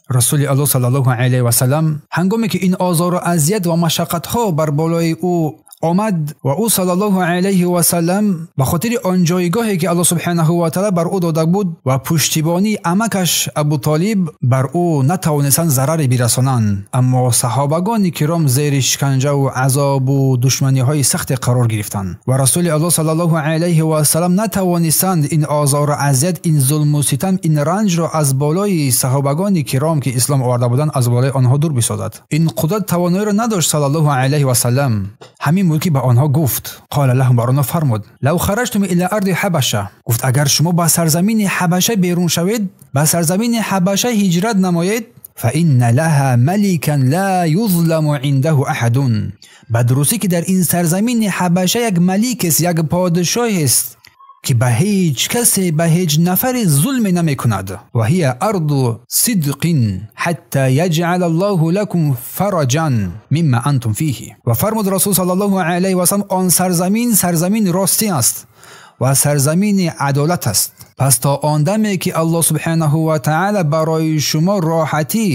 Расули Аллоҳ саллаллоҳу алайҳи васаллам ҳангоме ки ин озору азият ва машаққатҳо бар болои ӯ омад ва ӯ саллаллоҳу алайҳи васаллам ба хотири он ҷойгоҳе ки Аллоҳ субҳанаҳу ва таъала бар ӯ дода буд ва пуштибонии амакаш Абутолиб бар ӯ натавонистанд зараре бирасонанд, аммо саҳобагони киром зери шиканҷаву азобу душманиҳои сахте қарор гирифтанд ва Расули Аллоҳ саллаллоҳу алайҳи васаллам натавонистанд ин озору азият, ин зулму ситам, ин ранҷро аз болои саҳобагони киром ки ислом оварда буданд аз болои онҳо дур бисозад. Ин қудрат тавоноиро надошт саллаллоҳу алайҳи васаллам. Ҳамин буд ки ба онҳо гуфт, қола лаҳум, бар онҳо фармуд, лав хараҷтум ила арди ҳабаша, гуфт агар шумо ба сарзамини ҳабаша берун шавед, ба сарзамини ҳабаша ҳиҷрат намоед, фаинна лаҳа маликан ла юзламу индаҳу аҳадун, ба дурустӣ ки дар ин сарзамини ҳабаша як малик аст, як подшоҳест ки ба ҳеҷ касе, ба ҳеҷ нафаре зулме намекунад. Ва ҳия арду сидқин ҳатта яҷъала Аллоҳу лакум фараҷан мимма антум фиҳи. Ва фармуд Расул саллаллоҳу алайҳи васаллам, он сарзамин сарзамини ростин аст ва сарзамини адолат аст. Пас то он даме ки Аллоҳ субҳанаҳу ва таъала барои шумо роҳатӣ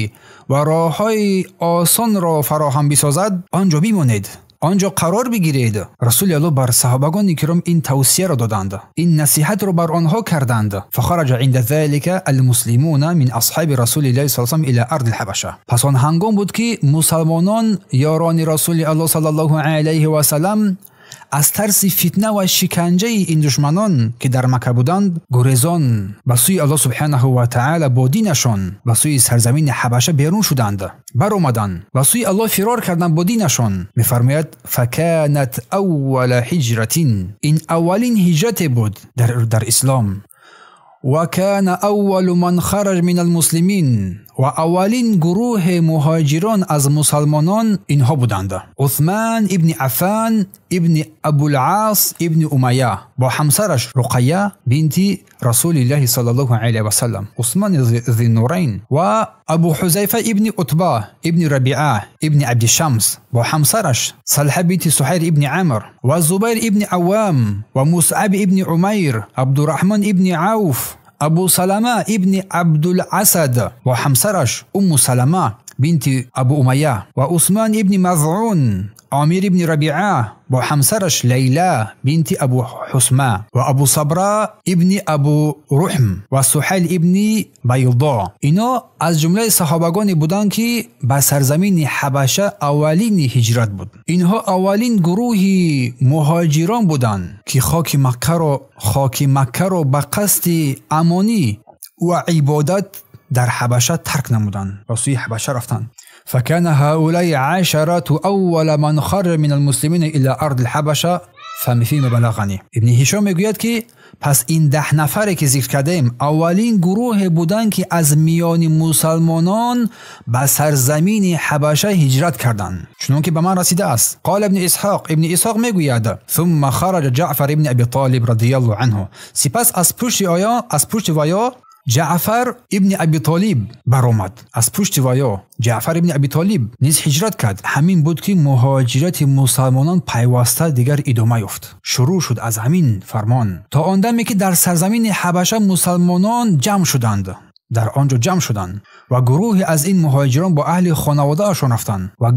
ва роҳҳои осонро фароҳам бисозад, он ҷо бимонед, он ҷо қарор бигиред. Расули Аллоҳ бар саҳобагони киром ин тавсияро доданд, ин насиҳатро бар онҳо карданд. Фахараҷа инда залика алмуслимуна мин асҳаби расулиллаҳи саллаллоҳу алайҳи васаллам ила арди лҳабаша. Пас он ҳангом буд ки мусалмонон ёрони Расули Аллоҳ саллаллоҳу алайҳи васаллам аз тарси фитна ва шиканҷаи ин душманон ки дар Макка буданд, гурезон ба сӯи Аллоҳ субҳанаҳу ва таъала бо динашон ба сӯи сарзамини ҳабаша берун шуданд, баромаданд, ба сӯи Аллоҳ фирор карданд бо динашон. Мефармояд факанат аввала ҳиҷратин, ин аввалин ҳиҷрате буд дар ислом. Ва кана аввалу ман хараҷ мин алмуслимин, ва аввалин гурӯҳи муҳоҷирон аз мусалмонон инҳо буданд: Усман ибни Аффан ибни Абулъас ибни Умайя бо ҳамсараш Руқая бинти Расулиллаҳи саллаллоҳу алайҳи васаллам, Усмани Зиннурайн ва Абу Ҳузайфа ибни Утба ибни Рабиа ибни Абдишамс бо ҳамсараш Салҳа бинти Суҳайр ибни Амр ва Зубайр ибни Аввам ва Мусъаб ибни Умайр, Абдурраҳмон ибни Авф, Абу Салама ибни Абдуласад бо ҳамсараш Умму Салама бинти Абу Умайя ва Усман ибни Мазъун, Омир ибни Рабиа бо ҳамсараш Лайла бинти Абу Ҳусма ва Абу Сабра ибни Абу Руҳм ва Суҳайл ибни Байлдо. Ино аз ҷумлаи саҳобагоне буданд ки ба сарзамини ҳабаша аввалини ҳиҷрат буд. Инҳо аввалин гурӯҳи муҳоҷирон буданд ки хоки Маккаро ба қасди амонӣ ва ибодат дар ҳабаша тарк намуданд, ба сӯи ҳабаша рафтанд. فكان هؤلاء عشرة أول من خرج من المسلمين إلى أرض الحبشة فيما بلغني. ابن هشام میگوید که پس این 10 نفره که ذکر کردیم اولین گروه بودند که از میان مسلمانان به سرزمین حبشه هجرت کردند، چنون که به من رسیده است. قال ابن اسحاق، ابن اسحاق میگوید ثم خرج جعفر ابن ابی طالب رضی الله عنه. سپس از پشت ویا جعفر ابن ابی طالب برآمد. از پشت ویا جعفر ابن ابی طالب نیز هجرت کرد. همین بود که مهاجرت مسلمانان پیوسته دیگر ادامه یافت. شروع شد از همین فرمان تا آن دمی که در سرزمین حبشه مسلمانان جمع شدند، در آنجا جمع شدند و گروهی از این مهاجران با اهل خانواده اشان رفتند و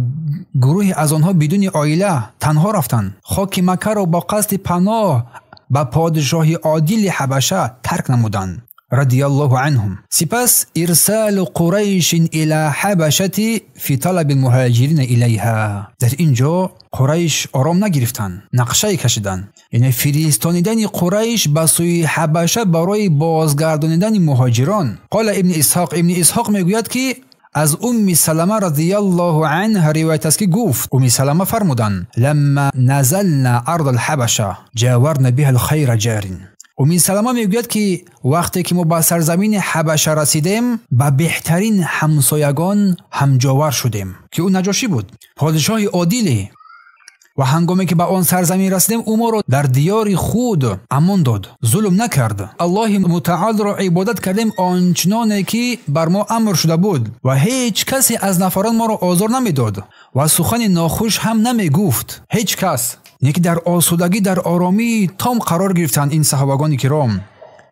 گروهی از آنها بدون عائله تنها رفتند. خاک مکه را با قصد پناه به پادشاه عادل حبشه ترک نمودند رضی الله عنهم. سپس ارسال قریش الى حبشه فی طلب المهاجرین الیها. در اینجا قریش آرام نگرفتند، نقشه کشیدند، یعنی فرستانیدن قریش به سوی حبشه برای بازگردانیدن مهاجران. قال ابن اسحاق، ابن اسحاق میگوید که از ام سلمه رضی الله عنها روایت است که گفت ام سلمه فرمودند لما نزلنا ارض الحبشه جاورنا بها الخیر جار. ام سلمه میگوید که وقتی که ما به سرزمین حبشه رسیدیم به بهترین همسایگان همجاور شدیم که او نجاشی بود، پادشاه عادلی، و هنگامی که به آن سرزمین رسیدیم او ما را در دیار خود امان داد، ظلم نکرد. الله متعال را عبادت کردیم آنچنانه که بر ما امر شده بود و هیچ کسی از نفران ما را آزار نمیداد و سخن ناخوش هم نمیگفت، هیچ کس. یکی در آسودگی، در آرامی تام قرار گرفتند این صحابگان کرام،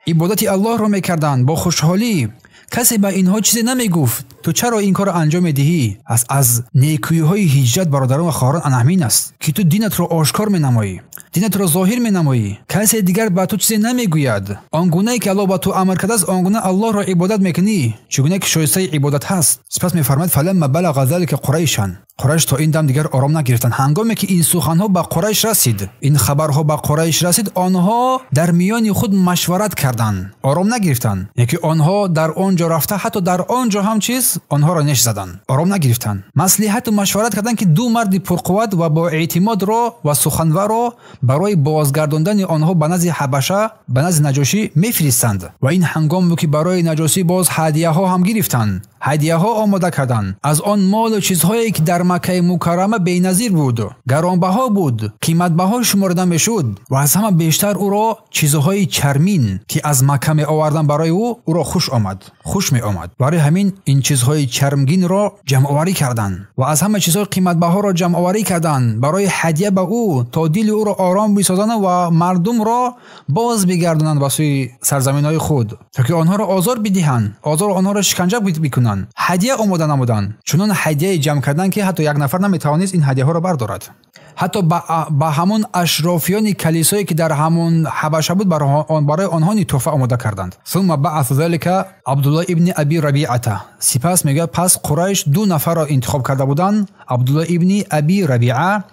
عبادت الله را میکردند با خوشحالی. Касе ба инҳо чизе намегуфт. Ту чаро ин корро анҷом медиҳӣ? Аз некӯиҳои ҳиҷрат, бародарон ва хоҳарон, ана ҳамин аст, ки ту динатро ошкор менамоӣ, динатро зоҳир менамоӣ. Касе дигар ба ту чизе намегӯяд. Он гунае ки Аллоҳ ба ту амр кардааст, он гуна Аллоҳро ибодат мекунӣ, чӣ гуна ки шоистаи ибодат ҳаст. Сипас мефармояд: фаламма балаға залика қурайшан. Қурайш то ин дам дигар ором нагирифтанд. Ҳангоме ки ин суханҳо ба Қурайш расид, ин хабарҳо ба Қурайш расид, онҳо дар миёни худ машварат карданд, ором нагирифтанд. Яке онҳо дар он ҷо рафта, ҳатто дар он ҷо ҳам чиз онҳоро неш заданд, ором нагирифтанд. Маслиҳату машварат карданд, ки ду марди пурқувват ва боэътимодро ва суханварро барои бозгардондани онҳо ба назди Ҳабаша, ба назди Наҷошӣ мефиристанд. Ва ин ҳангом буд, ки барои Наҷошӣ боз ҳадияҳо ҳам гирифтанд, ҳадияҳо омода карданд аз он молу чизҳое, ки дар Маккаи Мукаррама беназир буд, гаронбаҳо буд, қиматбаҳо шуморида мешуд. Ва аз ҳама бештар ӯро чизҳои чармин, ки аз Макка меоварданд, барои ӯ ӯро хуш омад, хуш меомад. Барои ҳамин ин чизҳои чармгинро ҷамъоварӣ карданд ва аз ҳама чизҳои қиматбаҳоро ҷамъоварӣ карданд барои ҳадия ба ӯ, то дили ӯро ором бисозанд ва мардумро боз бигардонанд ба сӯи сарзаминҳои худ, то ки онҳоро озор бидиҳанд, озор онҳоро шиканҷа бикунанд. Ҳадия омода намуданд, чунон ҳадияе ҷамъ карданд, ки ҳатто як нафар наметавонист ин ҳадияҳоро бардорад. Ҳатто ба ҳамон ашрофиёни калисое, ки дар ҳамон Ҳабаша буд, барои онҳо ни тӯҳфа омода карданд. Сумма баъаса залика Абдулло ибни Аби Рабиата. Сипас мегӯяд, пас Қурайш ду нафарро интихоб карда буданд: Абдулло ибни Аби Рабиа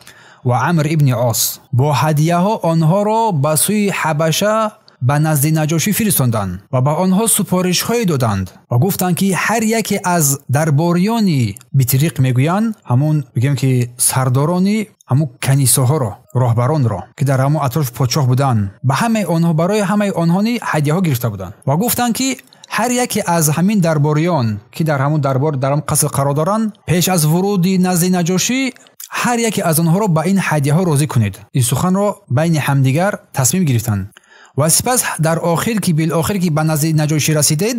ва Амр ибни Ос. Бо ҳадияҳо онҳоро ба сӯи Ҳабаша ба назди Наҷошӣ фиристонданд ва ба онҳо супоришҳое доданд ва гуфтанд, ки ҳар яке аз дарбориёни битриқ, мегӯянд ҳамон, бигӯем ки сардорони ҳамун канисоҳоро, роҳбаронро, ки дар ҳамон атрофи подшоҳ буданд, ба ҳамаи онҳо, барои ҳамаи онҳо ни ҳадияҳо гирифта буданд ва гуфтанд, ки ҳар яке аз ҳамин дарбориён, ки дар ҳамун дарбор, дар ҳамон қаср қарор доранд, пеш аз вуруди назди Наҷошӣ ҳар яке аз онҳоро ба ин ҳадияҳо розӣ кунед. Ин суханро байни ҳамдигар тасмим гирифтанд. Ва сипас дар охир, ки билохир ки ба назди Наҷошӣ расидед,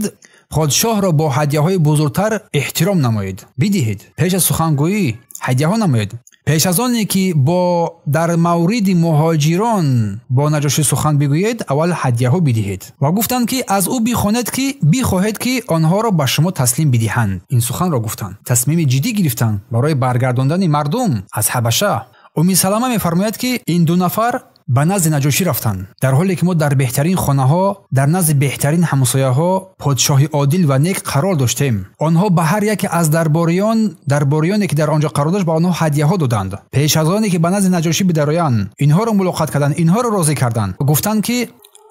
подшоҳро бо ҳадияҳои бузургтар эҳтиром намоед, бидиҳед. Пеш аз сухангӯӣ ҳадияҳо намоед. Пеш аз оне ки бо дар мавриди муҳоҷирон бо Наҷошӣ сухан бигӯед, аввал ҳадияҳо бидиҳед. Ва гуфтанд, ки аз ӯ бихонед, ки бихоҳед, ки онҳоро ба шумо таслим бидиҳанд. Ин суханро гуфтанд, тасмими ҷиддӣ гирифтанд барои баргардондани мардум аз Ҳабаша. Уми Салама мефармояд, ки ин ду нафар ба назди Наҷошӣ рафтанд, дар ҳоле ки мо дар беҳтарин хонаҳо, дар назди беҳтарин ҳамсояҳо, подшоҳи одил ва нек қарор доштем. Онҳо ба ҳар яке аз дарбориён, дарбориёне ки дар он ҷо қарор дошт, ба онҳо ҳадияҳо доданд. Пеш аз оне ки ба назди Наҷошӣ бидароянд, инҳоро мулоқот карданд, инҳоро розӣ карданд. Гуфтанд, ки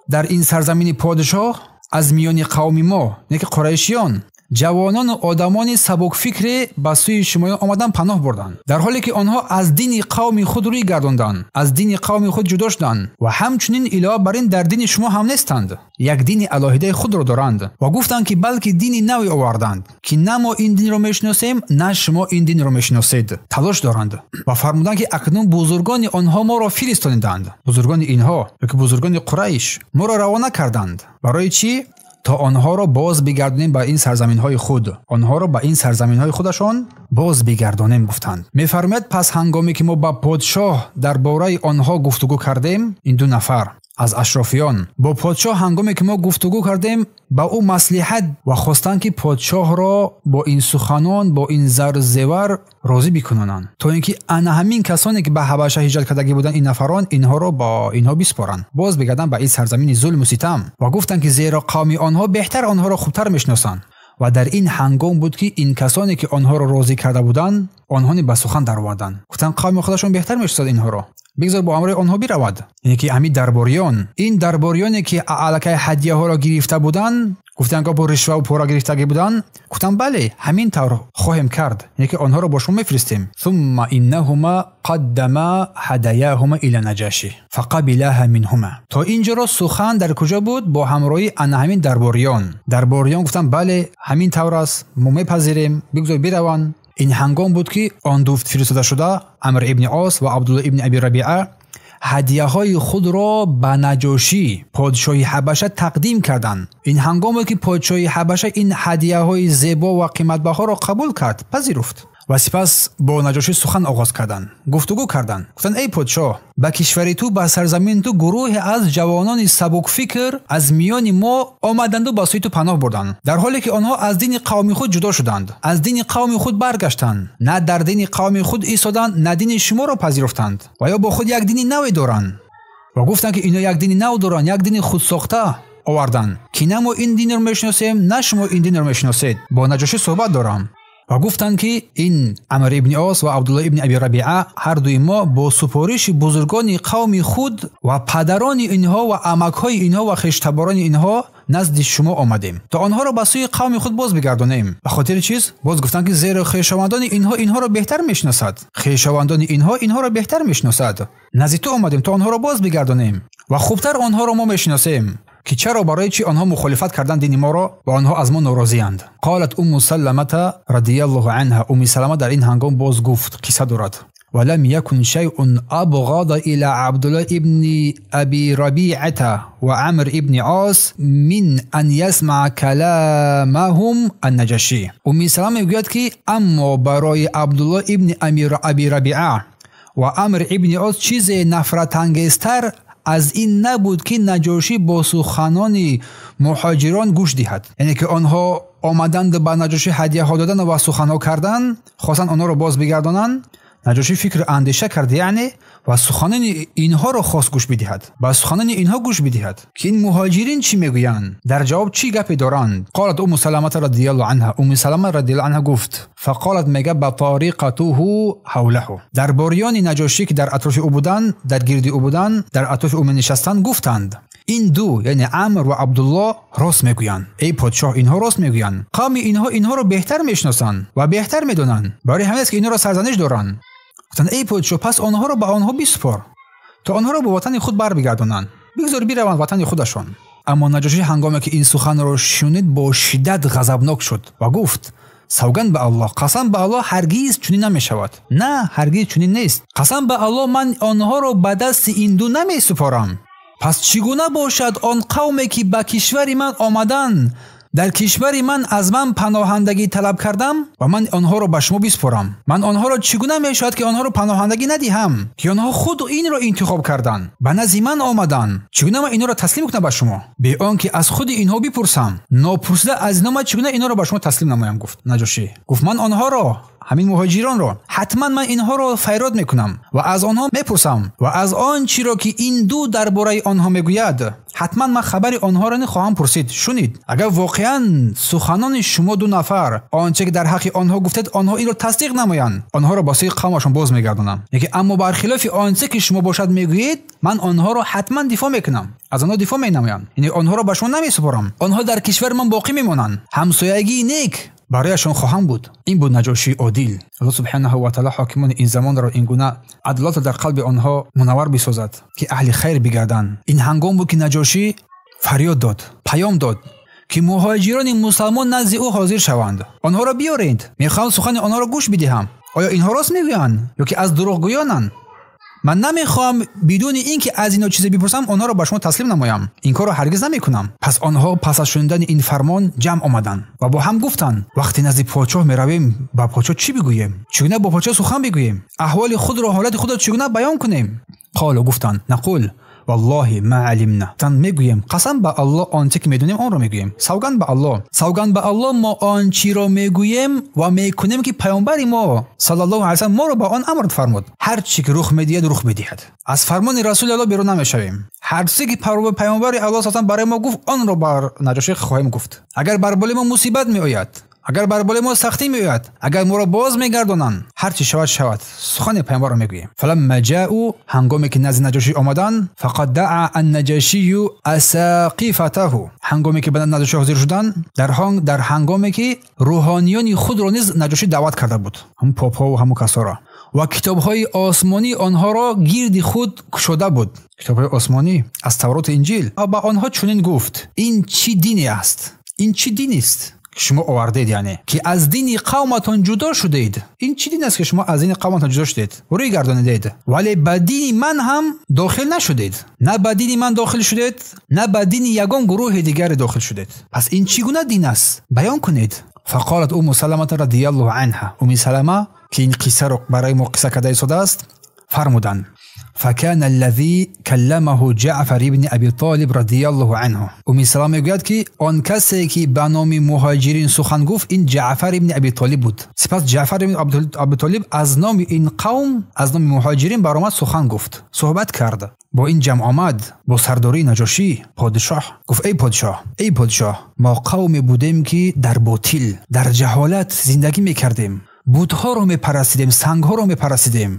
дар ин сарзамини подшоҳ аз миёни қавми мо, не ки қурайшиён, ҷавонону одамони сабукфикре ба сӯи шумоён омадан, паноҳ бурданд, дар ҳоле ки онҳо аз дини қавми худ рӯй гардонданд, аз дини қавми худ ҷудо шуданд ва ҳамчунин илова бар ин дар дини шумо ҳам нестанд, як дини алоҳидаи худро доранд. Ва гуфтанд, ки балки дини наве оварданд, ки на мо ин динро мешиносем, на шумо ин динро мешиносед. Талош доранд ва фармуданд, ки акнун бузургони онҳо моро фиристониданд. Бузургони инҳо, ёки бузургони Қурайш, моро равона карданд. Барои чӣ? То онҳоро боз бигардонем ба ин сарзаминҳои худ, онҳоро ба ин сарзаминҳои худашон боз бигардонем, гуфтанд. Мефармояд, пас ҳангоме ки мо ба подшоҳ дар бораи онҳо гуфтугӯ кардем, ин ду нафар аз ашрофиён бо подшоҳ ҳангоме ки мо гуфтугӯ кардем, ба ӯ маслиҳат ва хостанд, ки подшоҳро бо ин суханон, бо ин зару зевар розӣ бикунонанд, то ин ки ана ҳамин касоне, ки ба Ҳабаша ҳиҷрат кардагӣ буданд, ин нафарон, инҳоро бо инҳо биспоранд, боз бигарданд ба ин сарзамини зулму ситам. Ва гуфтанд, ки зеро қавми онҳо беҳтар онҳоро хубтар мешиносанд. Ва дар ин ҳангом буд, ки ин касоне, ки онҳоро розӣ карда буданд, онҳони ба сухан дароварданд, гуфтанд: қавми худашон беҳтар мешиносад инҳоро, бигзор бо ҳамроҳи онҳо биравад. Яъне ки ҳамин дарбориён, ин дарбориёне, ки аллакай ҳадияҳоро гирифта буданд, гуфтанд, ки бо ришваву пора гирифтагӣ буданд, гуфтанд: бале, ҳамин тавр хоҳем кард, яъне ки онҳоро бо шумо мефиристем. Сумма иннаҳума қаддама ҳадаяҳума ила Наҷаши фақабилаҳа минҳума. То ин ҷоро сухан дар куҷо буд? Бо ҳамроҳии ана ҳамин дарбориён. Дарбориён гуфтанд: бале, ҳамин тавр аст, мо мепазирем, бигзор бираванд. Ин ҳангом буд, ки он ду фиристодашуда, Амр ибни Ос ва Абдулло ибни Аби Рабиа, ҳадияҳои худро ба Наҷошӣ, подшоҳи Ҳабаша, тақдим карданд. Ин ҳангом буд, ки подшоҳи Ҳабаша ин ҳадияҳои зебо ва қиматбаҳоро қабул кард, пазируфт. Ва сипас бо Наҷошӣ сухан оғоз карданд, гуфтугӯ карданд. Гуфтанд: эй подшоҳ, ба кишвари ту, ба сарзамини ту гурӯҳе аз ҷавонони сабукфикр аз миёни мо омаданду ба сӯи ту паноҳ бурданд, дар ҳоле ки онҳо аз дини қавми худ ҷудо шуданд, аз дини қавми худ баргаштанд, на дар дини қавми худ истоданд, на дини шуморо пазируфтанд ва ё бо худ як дини наве доранд. Ва гуфтанд ки ино як дини нав доранд, як дини худсохта оварданд, ки на мо ин динро мешиносем, на шумо ин динро мешиносед. Бо Наҷошӣ суҳбат дорам. Ва гуфтанд ки ин Амр ибни Ос ва Абдуллоҳ ибни Аби Рабиа ҳар дуи мо бо супориши бузургони қавми худ ва падарони инҳо ва амакҳои инҳо ва хештаборони инҳо назди шумо омадем, то онҳоро ба сӯи қавми худ боз бигардонем. Ба хотири чиз боз гуфтанд ки зеро хешовандони инҳо инҳоро беҳтар мешиносад, хешовандони инҳо инҳоро беҳтар мешиносад. Назди ту омадем то онҳоро боз бигардонем ва хубтар онҳоро мо мешиносем, ки чаро, барои чӣ онҳо мухолифат карданд дини моро ва онҳо аз мо норозиянд. Қолат Умму Саламата радияллоҳу анҳа, Умми Салама дар ин ҳангом боз гуфт, қисса дорад: ولم يكن شيء أبغض إلى عبد الله ابن أبي ربيعة وعمر ابن عاص من أن يسمع كلامهم النجاشي. Умми Салама мегӯяд ки аммо барои Абдуллоҳ ибни Аби Рабиа ва Амр ибни Ос чизе нафратангезтар аз ин набуд, ки Наҷошӣ бо суханони муҳоҷирон гӯш диҳад. Яъне ки онҳо омаданд, ба Наҷошӣ ҳадияҳо додан ва суханҳо кардан, хостанд онҳоро боз бигардонанд. Наҷошӣ фикр андеша кард, яъне ва суханони инҳоро хост гӯш бидиҳад, ба суханони инҳо гӯш бидиҳад, ки ин муҳоҷирин чӣ мегӯянд, дар ҷавоб чӣ гапе доранд. Қолат Умму Саламата радияллоҳу анҳа, Умми Салама радияллоҳу анҳа гуфт: фақолат, мега, баториқатуҳу ҳавлаҳу, дарбориёни Наҷошӣ, ки дар атрофи ӯ буданд, дар гирди ӯ буданд, дар атрофи ӯ менишастанд, гуфтанд: ин ду, яъне Амр ва Абдуллоҳ, рост мегӯянд. Эй подшоҳ, инҳо рост мегӯянд. Қавми инҳо инҳоро беҳтар мешиносанд ва беҳтар медонанд, барои ҳамин аст ки инҳоро сарзаниш доранд. Гуфтанд: эй подшоҳ, пас онҳоро ба онҳо бисупор, то онҳоро ба ватани худ барбигардонанд, бигзор бираванд ватани худашон. Аммо Наҷошӣ ҳангоме ки ин суханро шунид, бо шиддат ғазабнок шуд ва гуфт: савганд ба Аллоҳ, қасам ба Аллоҳ, ҳаргиз чунин намешавад. На, ҳаргиз чунин нест. Қасам ба Аллоҳ, ман онҳоро ба дасти ин ду намесупорам. Пас чӣ гуна бошад он қавме, ки ба кишвари ман омаданд, дар кишвари ман аз ман паноҳандагӣ талаб кардам ва ман онҳоро ба шумо биспорам? Ман онҳоро чӣ гуна мешавад, ки онҳоро паноҳандагӣ надиҳам, ки онҳо худ инро интихоб карданд, ба назди ман омаданд? Чӣ гуна ман инҳоро таслим кунам ба шумо, бе он ки аз худи инҳо бипурсам? Нопурсида аз инҳо ман чӣ гуна инҳоро ба шумо таслим намоям? Гуфт Наҷошӣ, гуфт: ман онҳоро, ҳамин муҳоҷиронро, ҳатман ман инҳоро файрод мекунам ва аз онҳо мепурсам ва аз он чиро, ки ин ду дар бораи онҳо мегӯяд, ҳатман ман хабари онҳоро хоҳам пурсид. Шунид, агар воқеан суханони шумо ду нафар, он че ки дар ҳаққи онҳо гуфтед, онҳо инро тасдиқ намоянд, онҳоро ба сӯи қавмашон боз мегардонам. Лекин аммо бархилофи он че ки шумо бошад мегӯед, ман онҳоро ҳатман дифоъ мекунам, аз онҳо дифоъ менамоям, яъне онҳоро ба шумо намесупорам. Онҳо дар кишвари ман боқӣ мемонанд, ҳамсоягии нек барояшон хоҳам буд. Ин буд Наҷошии одил. Аллоҳ субҳанаҳу ва таъала ҳокимони ин замонро ин гуна адолатро дар қалби онҳо мунаввар бисозад, ки аҳли хайр бигарданд. Ин ҳангом буд, ки Наҷошӣ фарёд дод, паём дод, ки муҳоҷирони мусалмон назди ӯ ҳозир шаванд. Онҳоро биёред, мехоҳам сухани онҳоро гӯш бидиҳам. Оё инҳо рост мегӯянд ё ки аз дурӯғгӯёнанд? Ман намехоҳам бидуни ин ки аз инҳо чизе бипурсам, онҳоро ба шумо таслим намоям. Ин корро ҳаргиз намекунам. Пас онҳо пас аз шунидани ин фармон ҷамъ омаданд ва бо ҳам гуфтанд: вақте назди подшоҳ меравем, ба подшоҳ чӣ бигӯем? Чӣ гуна бо подшоҳ сухан бигӯем? Аҳволи худро, ҳолати худро чӣ гуна баён кунем? Қолу, гуфтанд: нақул валлоҳи ма алимна, тан мегӯем: қасам ба Аллоҳ, он че ки медонем, онро мегӯем. Савганд ба Аллоҳ, савганд ба Аллоҳ, мо он чиро мегӯем ва мекунем, ки паёмбари мо саллаллоҳу алайҳи васаллам моро ба он амр фармуд. Ҳар чи ки рух медиҳад, рух медиҳад. Аз фармони Расули Аллоҳ берун намешавем. Ҳар чизе ки паёмбари Аллоҳ саллаллоҳу барои мо гуфт, онро бар Наҷошӣ хоҳем гуфт. Агар бар болои мо мусибат меояд, агар бар болои мо сахтӣ меояд, агар моро боз мегардонанд, ҳар чӣ шавад, шавад, сухани паёмбарро мегӯем. Фаламма ҷаъу, ҳангоме ки назди Наҷошӣ омаданд, фақад даъа аннаҷашию асақифатаҳу, ҳангоме ки ба Наҷошӣ ҳозир шуданд, дар ҳангоме ки рӯҳониёни худро низ Наҷошӣ даъват карда буд, ҳамун попҳову ҳамун касоро, ва китобҳои осмонии онҳоро гирди худ кушода буд, китобҳои осмонӣ аз Тавроту Инҷил, ва ба онҳо чунин гуфт: ин чӣ дине аст? Ин чӣ динист, ки шумо овардед, яъне ки аз дини қавматон ҷудо шудед? Ин чӣ дин аст, ки шумо аз дини қавматон ҷудо шудед, рӯй гардонидед, вале ба дини ман ҳам дохил нашудед? На ба дини ман дохил шудед, на ба дини ягон гурӯҳи дигаре дохил шудед. Пас ин чӣ гуна дин аст? Баён кунед. Фақолат Умму Саламата радияллоҳу анҳа, Умми Салама ки ин қиссаро барои мо қисса карда истодааст, фармуданд: فكان الذي كلمه جعفر ابن أبي طالب رضي الله عنه. Умми Салама мегӯяд, ки он касе ки ба номи муҳоҷирин сухан гуфт, ин Ҷаъфар ибни Аби Толиб буд. Сипас Ҷаъфар ибни Аби Толиб аз номи ин қавм, аз номи муҳоҷирин баромад, сухан гуфт, суҳбат кард. Бо ин ҷамъ омад бо сардории Наҷошӣ подшоҳ. Гуфт: эй подшоҳ, эй подшоҳ, мо қавме будем, ки дар ботил, дар ҷаҳолат зиндагӣ мекардем, бутҳоро мепарастидем, сангҳоро мепарастидем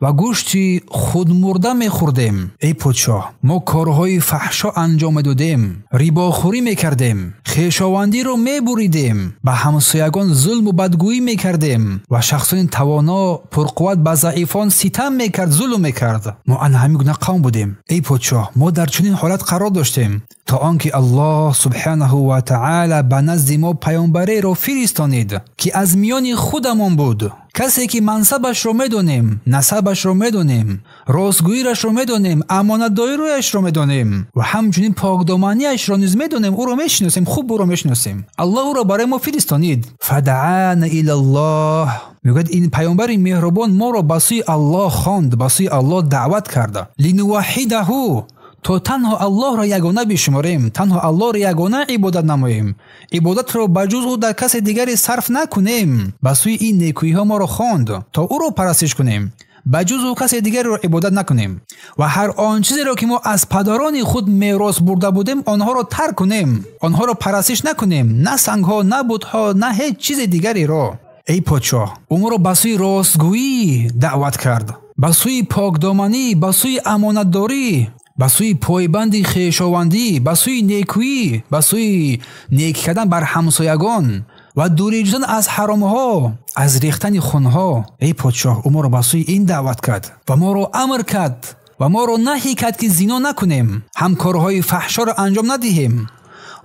ва гӯшти худмурда мехӯрдем. Эй подшоҳ, мо корҳои фаҳшо анҷом медодем, рибохӯрӣ мекардем, хешовандиро мебуридем, ба ҳамсоягон зулму бадгӯӣ мекардем ва шахсони тавоно пурқувват ба заифон ситам мекард, зулм мекард. Мо ана ҳамин гуна қавм будем. Эй подшоҳ, мо дар чунин ҳолат қарор доштем, то он ки Аллоҳ субҳанаҳу ва таъала ба назди мо паёмбареро фиристонид, ки аз миёни худамон буд, касе ки мансабашро медонем, насабашро медонем, ростгӯиашро медонем, амонатдориашро медонем ва ҳамчунин покдоманиашро низ медонем, ӯро мешиносем, хуб ӯро мешиносем. Аллоҳ ӯро барои мо фиристонид. Фадаана илаллоҳ. Мегӯяд, ин паёмбари меҳрубон моро ба сӯи Аллоҳ хонд, ба сӯи Аллоҳ даъват кард. Линуваҳидаҳу, то танҳо Аллоҳро ягона бишуморем, танҳо Аллоҳро ягона ибодат намоем, ибодатро ба ҷуз ӯ дар касе дигаре сарф накунем. Ба сӯи ин некӯиҳо моро хонд, то ӯро парастиш кунем, ба ҷуз ӯ касе дигареро ибодат накунем ва ҳар он чизеро ки мо аз падарони худ мерос бурда будем, онҳоро тарк кунем, онҳоро парастиш накунем, на сангҳо, на бутҳо, на ҳеҷ чизи дигареро. Эй подшоҳ, ӯ моро ба сӯи ростгӯӣ даъват кард, ба сӯи покдоманӣ, ба сӯи амонатдорӣ, ба сӯи пойбанди хешовандӣ, ба сӯи некӯӣ, ба сӯи нек кардан бар ҳамсоягон ва дурӣ ҷудан аз ҳаромҳо, аз рехтани хунҳо. Эй подшоҳ, ӯ моро ба сӯи ин даъват кард ва моро амр кард ва моро наҳӣ кард, ки зино накунем, ҳамкорҳои фаҳшоро анҷом надиҳем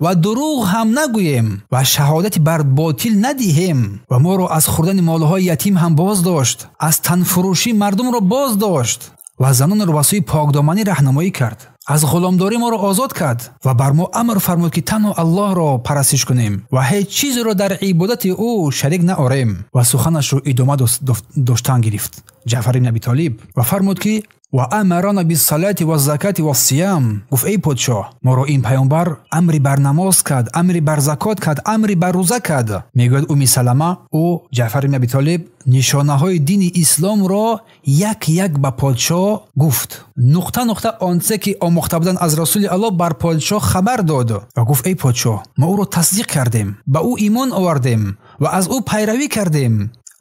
ва дурӯғ ҳам нагӯем ва шаҳодати бар ботил надиҳем ва моро аз хӯрдани молҳои ятим ҳам боз дошт, аз танфурӯшӣ мардумро боз дошт ва занонро ба сӯи покдоманӣ раҳнамоӣ кард, аз ғуломдорӣ моро озод кард ва бар мо амр фармуд, ки танҳо Аллоҳро парастиш кунем ва ҳеҷ чизеро дар ибодати ӯ шарик наорем. Ва суханашро идома доштан гирифт Ҷаъфар ибни Аби Толиб ва фармуд, ки ва амарана биссалати ваззакати вассиям. Гуфт: эй подшоҳ, моро ин паёмбар амри бар намоз кард, амри бар закот кард, амри бар рӯза кард. Мегӯяд Умми Салама, ӯ Ҷаъфар ибни Аби Толиб нишонаҳои дини исломро як як ба подшоҳ гуфт, нуқта нуқта онче ки омӯхта буданд аз Расули Аллоҳ бар подшоҳ хабар дод ва гуфт: эй подшоҳ, мо ӯро тасдиқ кардем, ба ӯ имон овардем ва аз ӯ пайравӣ кардем.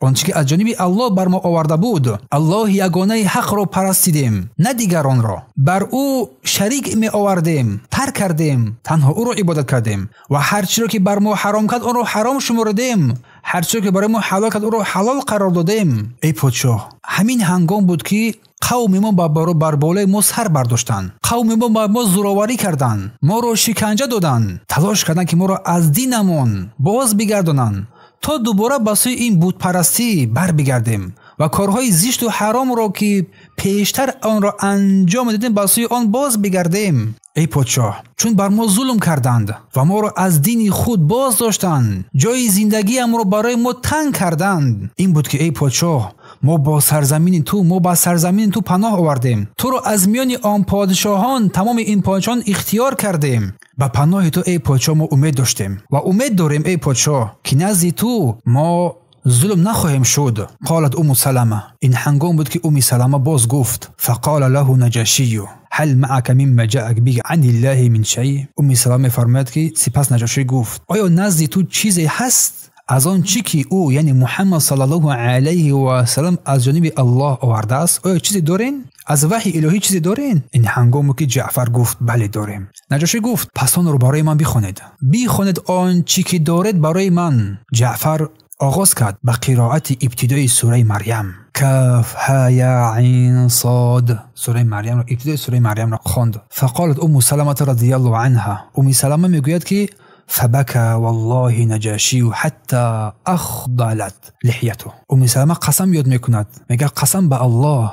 Он чӣ ки аз ҷониби Аллоҳ бар мо оварда буд, Аллоҳи ягонаи ҳақро парастидем, на дигаронро. Бар ӯ шарик меовардем, тарк кардем, танҳо ӯро ибодат кардем ва ҳар чиро ки бар мо ҳаром кард, онро ҳаром шумурдем, ҳар чиро ки барои мо ҳалол кард, ӯро ҳалол қарор додем. Эй подшоҳ, ҳамин ҳангом буд, ки қавми мо бар болои мо сар бардоштанд, қавми мо ба мо зӯроварӣ карданд, моро шиканҷа доданд, талош карданд, ки моро аз динамон боз бигардонанд, то дубора ба сӯи ин бутпарастӣ барбигардем ва корҳои зишту ҳаромро, ки пештар онро анҷом медодем, ба сӯи он боз бигардем. Эй подшоҳ, чун бар мо зулм карданд ва моро аз дини худ боз доштанд, ҷои зиндагиамро барои мо танг карданд, ин буд, ки эй подшоҳ, мо бо сарзамини ту, мо ба сарзамини ту паноҳ овардем, туро аз миёни он подшоҳон, тамоми ин подшоҳон ихтиёр кардем. Ба паноҳи ту, эй подшоҳ, мо умед доштем ва умед дорем, эй подшоҳ, ки назди ту мо зулм нахоҳем шуд. Қолат Умму Салама. Ин ҳангом буд, ки Умми Салама боз гуфт: фақола лаҳу Наҷашию ҳал маъака мимма ҷаак биҳи аниллаҳи мин шай. Умми Салама мефармояд, ки сипас Наҷошӣ гуфт: оё назди ту чизе ҳаст аз он чӣ ки ӯ, яъне Муҳаммад саллаллоҳу алайҳи васалам, аз ҷониби Аллоҳ овардааст? Оё чизе дорен? Аз ваҳйи илоҳӣ чизе дорен? Ин ҳангоме ки Ҷаъфар гуфт: бале, дорем. Наҷошӣ гуфт: пас онро барои ман бихонед, бихонед он чӣ ки доред барои ман. Ҷаъфар оғоз кард ба қироати ибтидои сураи Марьям. Каф ҳа я айн сод. Сураи Марьямро, ибтидои сураи Марьямро хонд. Фақолат Умму Саламата радияллоҳу анҳа. Умми Салама мегӯяд, ки фабака валлоҳи Наҷашию ҳатта ахдалат лиҳяту. Умми Салама қасам ёд мекунад, мегӯяд: қасам ба Аллоҳ,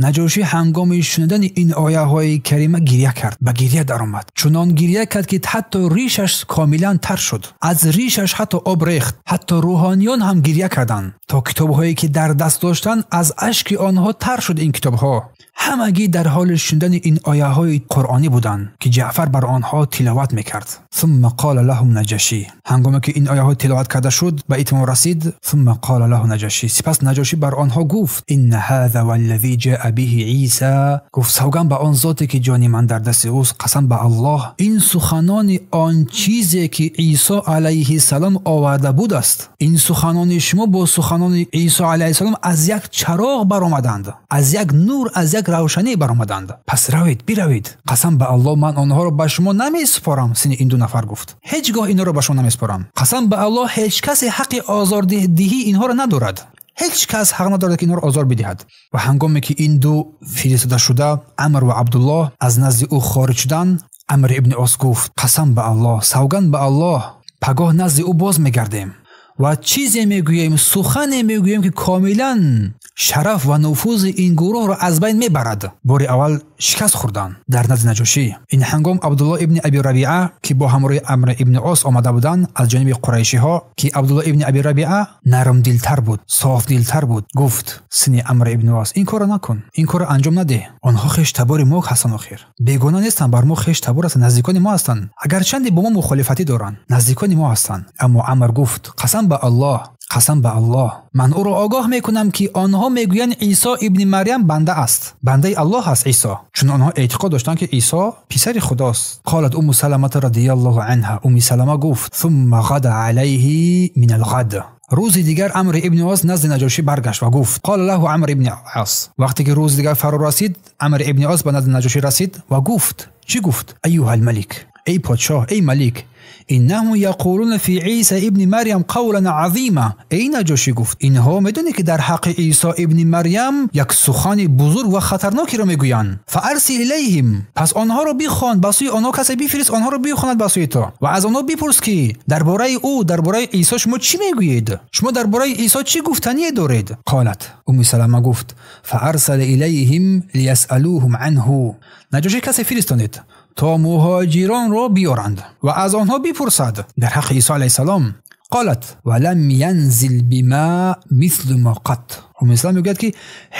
Наҷошӣ ҳангоми шунидани ин ояҳои карима гиря кард, ба гиря даромад. Чунон гиря кард, ки ҳатто ришаш комилан тар шуд, аз ришаш ҳатто об рехт, ҳатто рӯҳониён ҳам гиря карданд. То китобҳое ки дар даст доштанд аз ашки онҳо тар шуд. Ин китобҳо ҳамагӣ дар ҳоли шунидани ин ояҳои қуръонӣ буданд, ки Ҷаъфар бар онҳо тиловат мекард. Сумма қола лаҳум Наҷашӣ. Ҳангоме ки ин ояҳо тиловат карда шуд, ба итмом расид. Сумма қола лаҳу Наҷашӣ. Сипас Наҷошӣ бар онҳо гуфт: инна ҳаза валлазӣ ҷаа биҳи Исо. Гуфт: савган ба он зоте ки ҷони ман дар дасти ӯст, қасам ба Аллоҳ, ин суханони он чизе ки Исо алайҳиссалом оварда буд аст. Ин суханони шумо бо суханони Исо алайҳиссалом аз як чароғ баромаданд, аз як нур, аз як равшанӣ баромаданд. Пас равед, биравед, қасам ба Аллоҳ, ман онҳоро ба шумо намесупорам. Сини ин ду нафар гуфт: ҳеҷ гоҳ инҳоро ба шумо намесупорам. Қасам ба Аллоҳ, ҳеҷ касе ҳаққи озордиҳии инҳоро надорад. Ҳеҷ кас ҳақ надорад ки инҳоро озор бидиҳад. Ва ҳангоме ки ин ду фиристода шуда, Амр ва Абдуллоҳ, аз назди ӯ хориҷ шуданд, Амр ибни Ос гуфт: қасам ба Аллоҳ, савган ба Аллоҳ, пагоҳ назди ӯ боз мегардем ва чизе мегӯем, сухане мегӯем, ки комилан шараф ва нуфузи ин гурӯҳро аз байн мебарад. Бори аввал шикаст хӯрданд дар назди Наҷошӣ. Ин ҳангом Абдуллоҳ ибни Аби Рабиа, ки бо ҳамроҳи Амр ибни Ос омада буданд аз ҷониби қурайшиҳо, ки Абдуллоҳ ибни Аби Рабиа нармдилтар буд, софдилтар буд, гуфт: сини Амр ибни Ос, ин корро накун, ин корро анҷом надеҳ. Онҳо хештабори мо ҳастанд, охир бегона нестанд, бар мо хештабор ҳастанд, наздикони мо ҳастанд, агарчанде бо мо мухолифатӣ доранд, наздикони мо ҳастанд. Аммо Амр гуфт: қасам ба Аллоҳ, қасам ба Аллоҳ, ман ӯро огоҳ мекунам, ки онҳо мегӯянд Исо ибни Марьям банда аст, бандаи Аллоҳ аст Исо, чун онҳо эътиқод доштанд, ки Исо писари Худост. Қолат Умму Саламата радияллоҳу анҳа. Умми Салама гуфт: сумма ғада алайҳи мин алғад. Рӯзи дигар Амр ибни Ос назди Наҷошӣ баргашт ва гуфт: қола лаҳу Амр ибни Ос. Вақте ки рӯзи дигар фаро расид, Амр ибни Ос ба назди Наҷошӣ расид ва гуфт: чӣ гуфт? Аюҳал малик, эй подшоҳ, эй малик, иннаҳум яқулуна фи Исо ибни Марьям қавлан азима. Эй Наҷошӣ, гуфт, инҳо медонӣ ки дар ҳаққи Исо ибни Марьям як сухани бузург ва хатарнокиро мегӯянд. Фаарсил илайҳим, пас онҳоро бихон, ба сӯи онҳо касе бифирист, онҳоро бихонад ба сӯи ту ва аз онҳо бипурс, ки дар бораи ӯ, дар бораи Исо шумо чӣ мегӯед? Шумо дар бораи Исо чӣ гуфтание доред? Қолат Умми Салама гуфт: фаарсала илайҳим лиясалуҳум анҳу. Наҷошӣ касе фиристонед то муҳоҷиронро биёранд ва аз онҳо бипурсад дар ҳаққи Исо алайҳиссалом. Қолат ва лам янзил бима мислу ма қат. Умми Салама мегӯяд, ки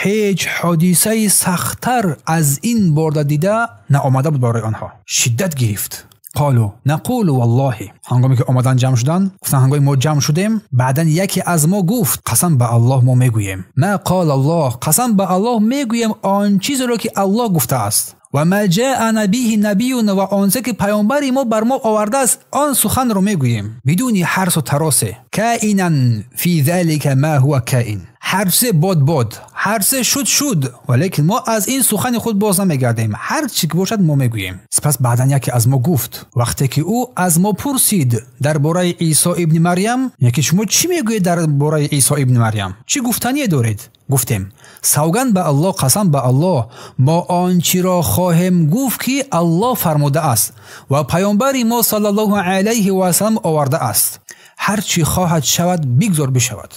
ҳеҷ ҳодисаи сахттар аз ин борда дида наомада буд барои онҳо. Шиддат гирифт. Қолу нақулу валлоҳи. Ҳангоме ки омадан ҷамъ шуданд, гуфтанд: ҳангоме мо ҷамъ шудем, баъдан яке аз мо гуфт: қасам ба Аллоҳ, мо мегӯем ма қол Аллоҳ, қасам ба Аллоҳ мегӯем он чизеро ки Аллоҳ гуфтааст, ва ма ҷаана биҳи набиюна, ва онче ки паёмбари мо бар мо овардааст, он суханро мегӯем бидуни ҳарсу таросе. Каинан фи залика ма ҳува каин. Ҳар чизе бод бод, ҳар чизе шуд шуд, валекин мо аз ин сухани худ боз намегардем, ҳар чӣ ки бошад мо мегӯем. Сипас баъдан яке аз мо гуфт, вақте ки ӯ аз мо пурсид дар бораи Исо ибни Марьям, яке шумо чӣ мегӯед дар бораи Исо ибни Марьям, чӣ гуфтание доред? Гуфтем: савган ба Аллоҳ, қасам ба Аллоҳ, мо он чиро хоҳем гуфт, ки Аллоҳ фармудааст ва паёмбари мо саллаллоҳу алайҳи васаллам овардааст. Ҳар чӣ хоҳад шавад, бигзор бишавад.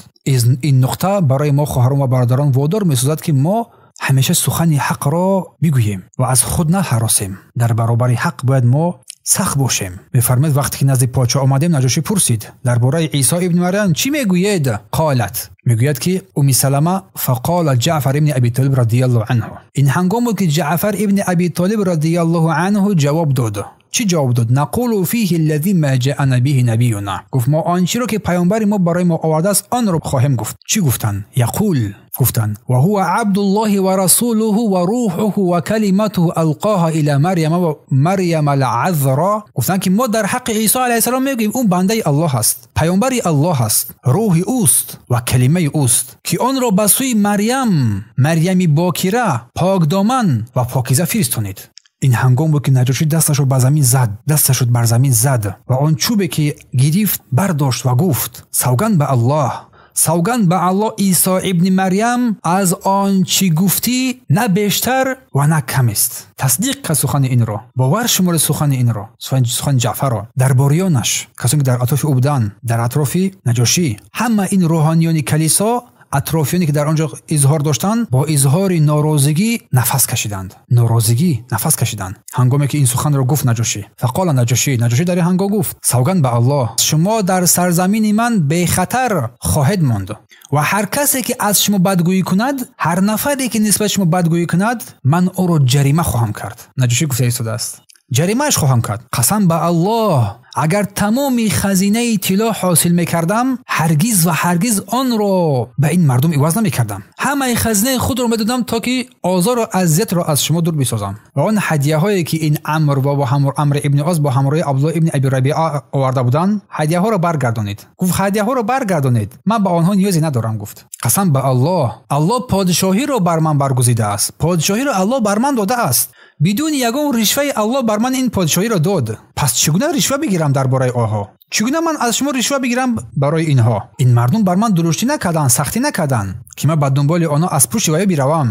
Ин нуқта барои мо хоҳарон ва бародарон водор месозад, ки мо ҳамеша сухани ҳақро бигӯем ва аз худ наҳаросем. Дар баробари ҳақ бояд мо сахт бошем. Мефармояд: вақте ки назди подшоҳ омадем, Наҷошӣ пурсид дар бораи Исо ибни Марьям чӣ мегӯед? Қолат, мегӯяд ки Умми Салама, фақола Ҷаъфар ибни Аби Толиб радияллоҳу анҳу. Ин ҳангом буд, ки Ҷаъфар ибни Аби Толиб радияллоҳу анҳу ҷавоб дод. Чӣ ҷавоб дод? Нақулу фиҳи аллази ма ҷаана биҳи набиюна. Гуфт: мо он чиро ки паёмбари мо барои мо овардааст, онро хоҳем гуфт. Чӣ гуфтанд? Яқул, гуфтанд: ва ҳува абдуллоҳи ва расулуҳу ва рӯҳуҳу ва калиматуҳу алқоҳа ила Марьяма ва Марьяма алазро. Гуфтанд, ки мо дар ҳаққи Исо алайҳиссалом мегӯем, ӯ бандаи Аллоҳ аст, паёмбари Аллоҳ аст, рӯҳи ӯст ва калимаи ӯст, ки онро ба сӯи Марьям, Марьями бокира, покдоман ва покиза фиристонид. Ин ҳангом буд, ки Наҷошӣ дасташро ба замин зад, дасташро бар замин зад ва он чӯбе ки гирифт бардошт ва гуфт: савган ба Аллоҳ, савган ба Аллоҳ, Исо ибни Марьям аз он чӣ гуфтӣ на бештар ва на кам аст. Тасдиқ кард сухани инро, бовар шуморед сухани инро, сухани Ҷаъфарро. Дарбориёнаш, касоне ки дар атрофи ӯ буданд, дар атрофи Наҷошӣ, ҳама ин рӯҳониёни калисо атрофиёне ки дар он ҷо изҳор доштанд, бо изҳори норозигӣ нафас кашиданд. Норозигӣ нафас кашиданд. Ҳангоме ки ин суханро гуфт Наҷошӣ. Фақола Наҷошӣ, Наҷошӣ дар ин ҳангом гуфт: савганд ба Аллоҳ, шумо дар сарзамини ман бехатар хоҳед монд ва ҳар касе ки аз шумо бадгӯӣ кунад, ҳар нафаре ки нисбат шумо бадгӯӣ кунад, ман ӯро ҷарима хоҳам кард. Наҷошӣ гуфта истодааст: ҷаримааш хоҳам кард. Қасам ба Аллоҳ, агар тамоми хазинаи тилло ҳосил мекардам, ҳаргиз ва ҳаргиз онро ба ин мардум иваз намекардам. Ҳамаи хазинаи худро медодам то ки озору азиятро аз шумо дур бисозам. Ва он ҳадияҳое ки ин Амр ва Амр ибни Ос бо ҳамроҳи Абдуллоҳ ибни Аби Рабиа оварда буданд, ҳадияҳоро баргардонед. Гуфт: ҳадияҳоро баргардонед, ман ба онҳо ниёзе надорам. Гуфт: қасам ба Аллоҳ, Аллоҳ подшоҳиро бар ман баргузидааст, подшоҳиро Аллоҳ бар ман додааст. Бидуни ягон ришваи Аллоҳ бар ман ин подшоҳиро дод. Пас чӣ гуна ришва бигирам дар бораи онҳо? Чӣ гуна ман аз шумо ришва бигирам барои инҳо? Ин мардум бар ман дуруштӣ накарданд, сахтӣ накарданд, ки ман ба дунболи онҳо аз пушти вая биравам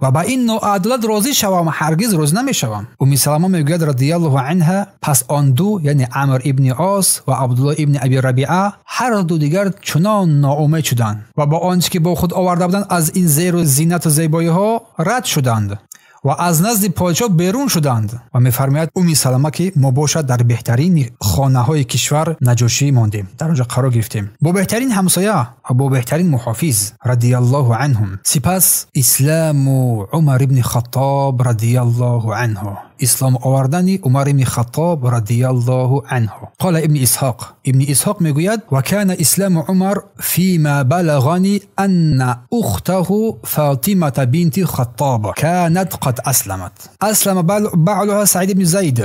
ва ба ин ноадолат розӣ шавам, ҳаргиз розӣ намешавам. Умми Салама мегӯяд радияллоҳу анҳа: пас он ду, яъне Амр ибни Ос ва Абдуллоҳ ибни Аби Рабиа, ҳар ду дигар чунон ноумед шуданд ва бо он чӣ ки бо худ оварда буданд аз ин зеру зинату зебоиҳо рад шуданд ва аз назди подшоҳ берун шуданд. Ва мефармояд Умми Салама ки мо бошад дар беҳтарин хонаҳои кишвар Наҷошӣ мондем, дар он ҷо қарор гирифтем бо беҳтарин ҳамсоя ва бо беҳтарин муҳофиз радияллоҳу анҳум. Сипас исламу Умар ибни Хаттоб радияллоҳу анҳу, ислом овардани Умар ибни Хаттоб радияллоҳу анҳу. Қола ибни Исҳоқ, ибни Исҳоқ мегӯяд: ва кана исламу Умар фима балағани анна ухтаҳу Фотимата бинти Хаттоб канат қад асламат. Аслама баълуҳа Саид ибни Зайд.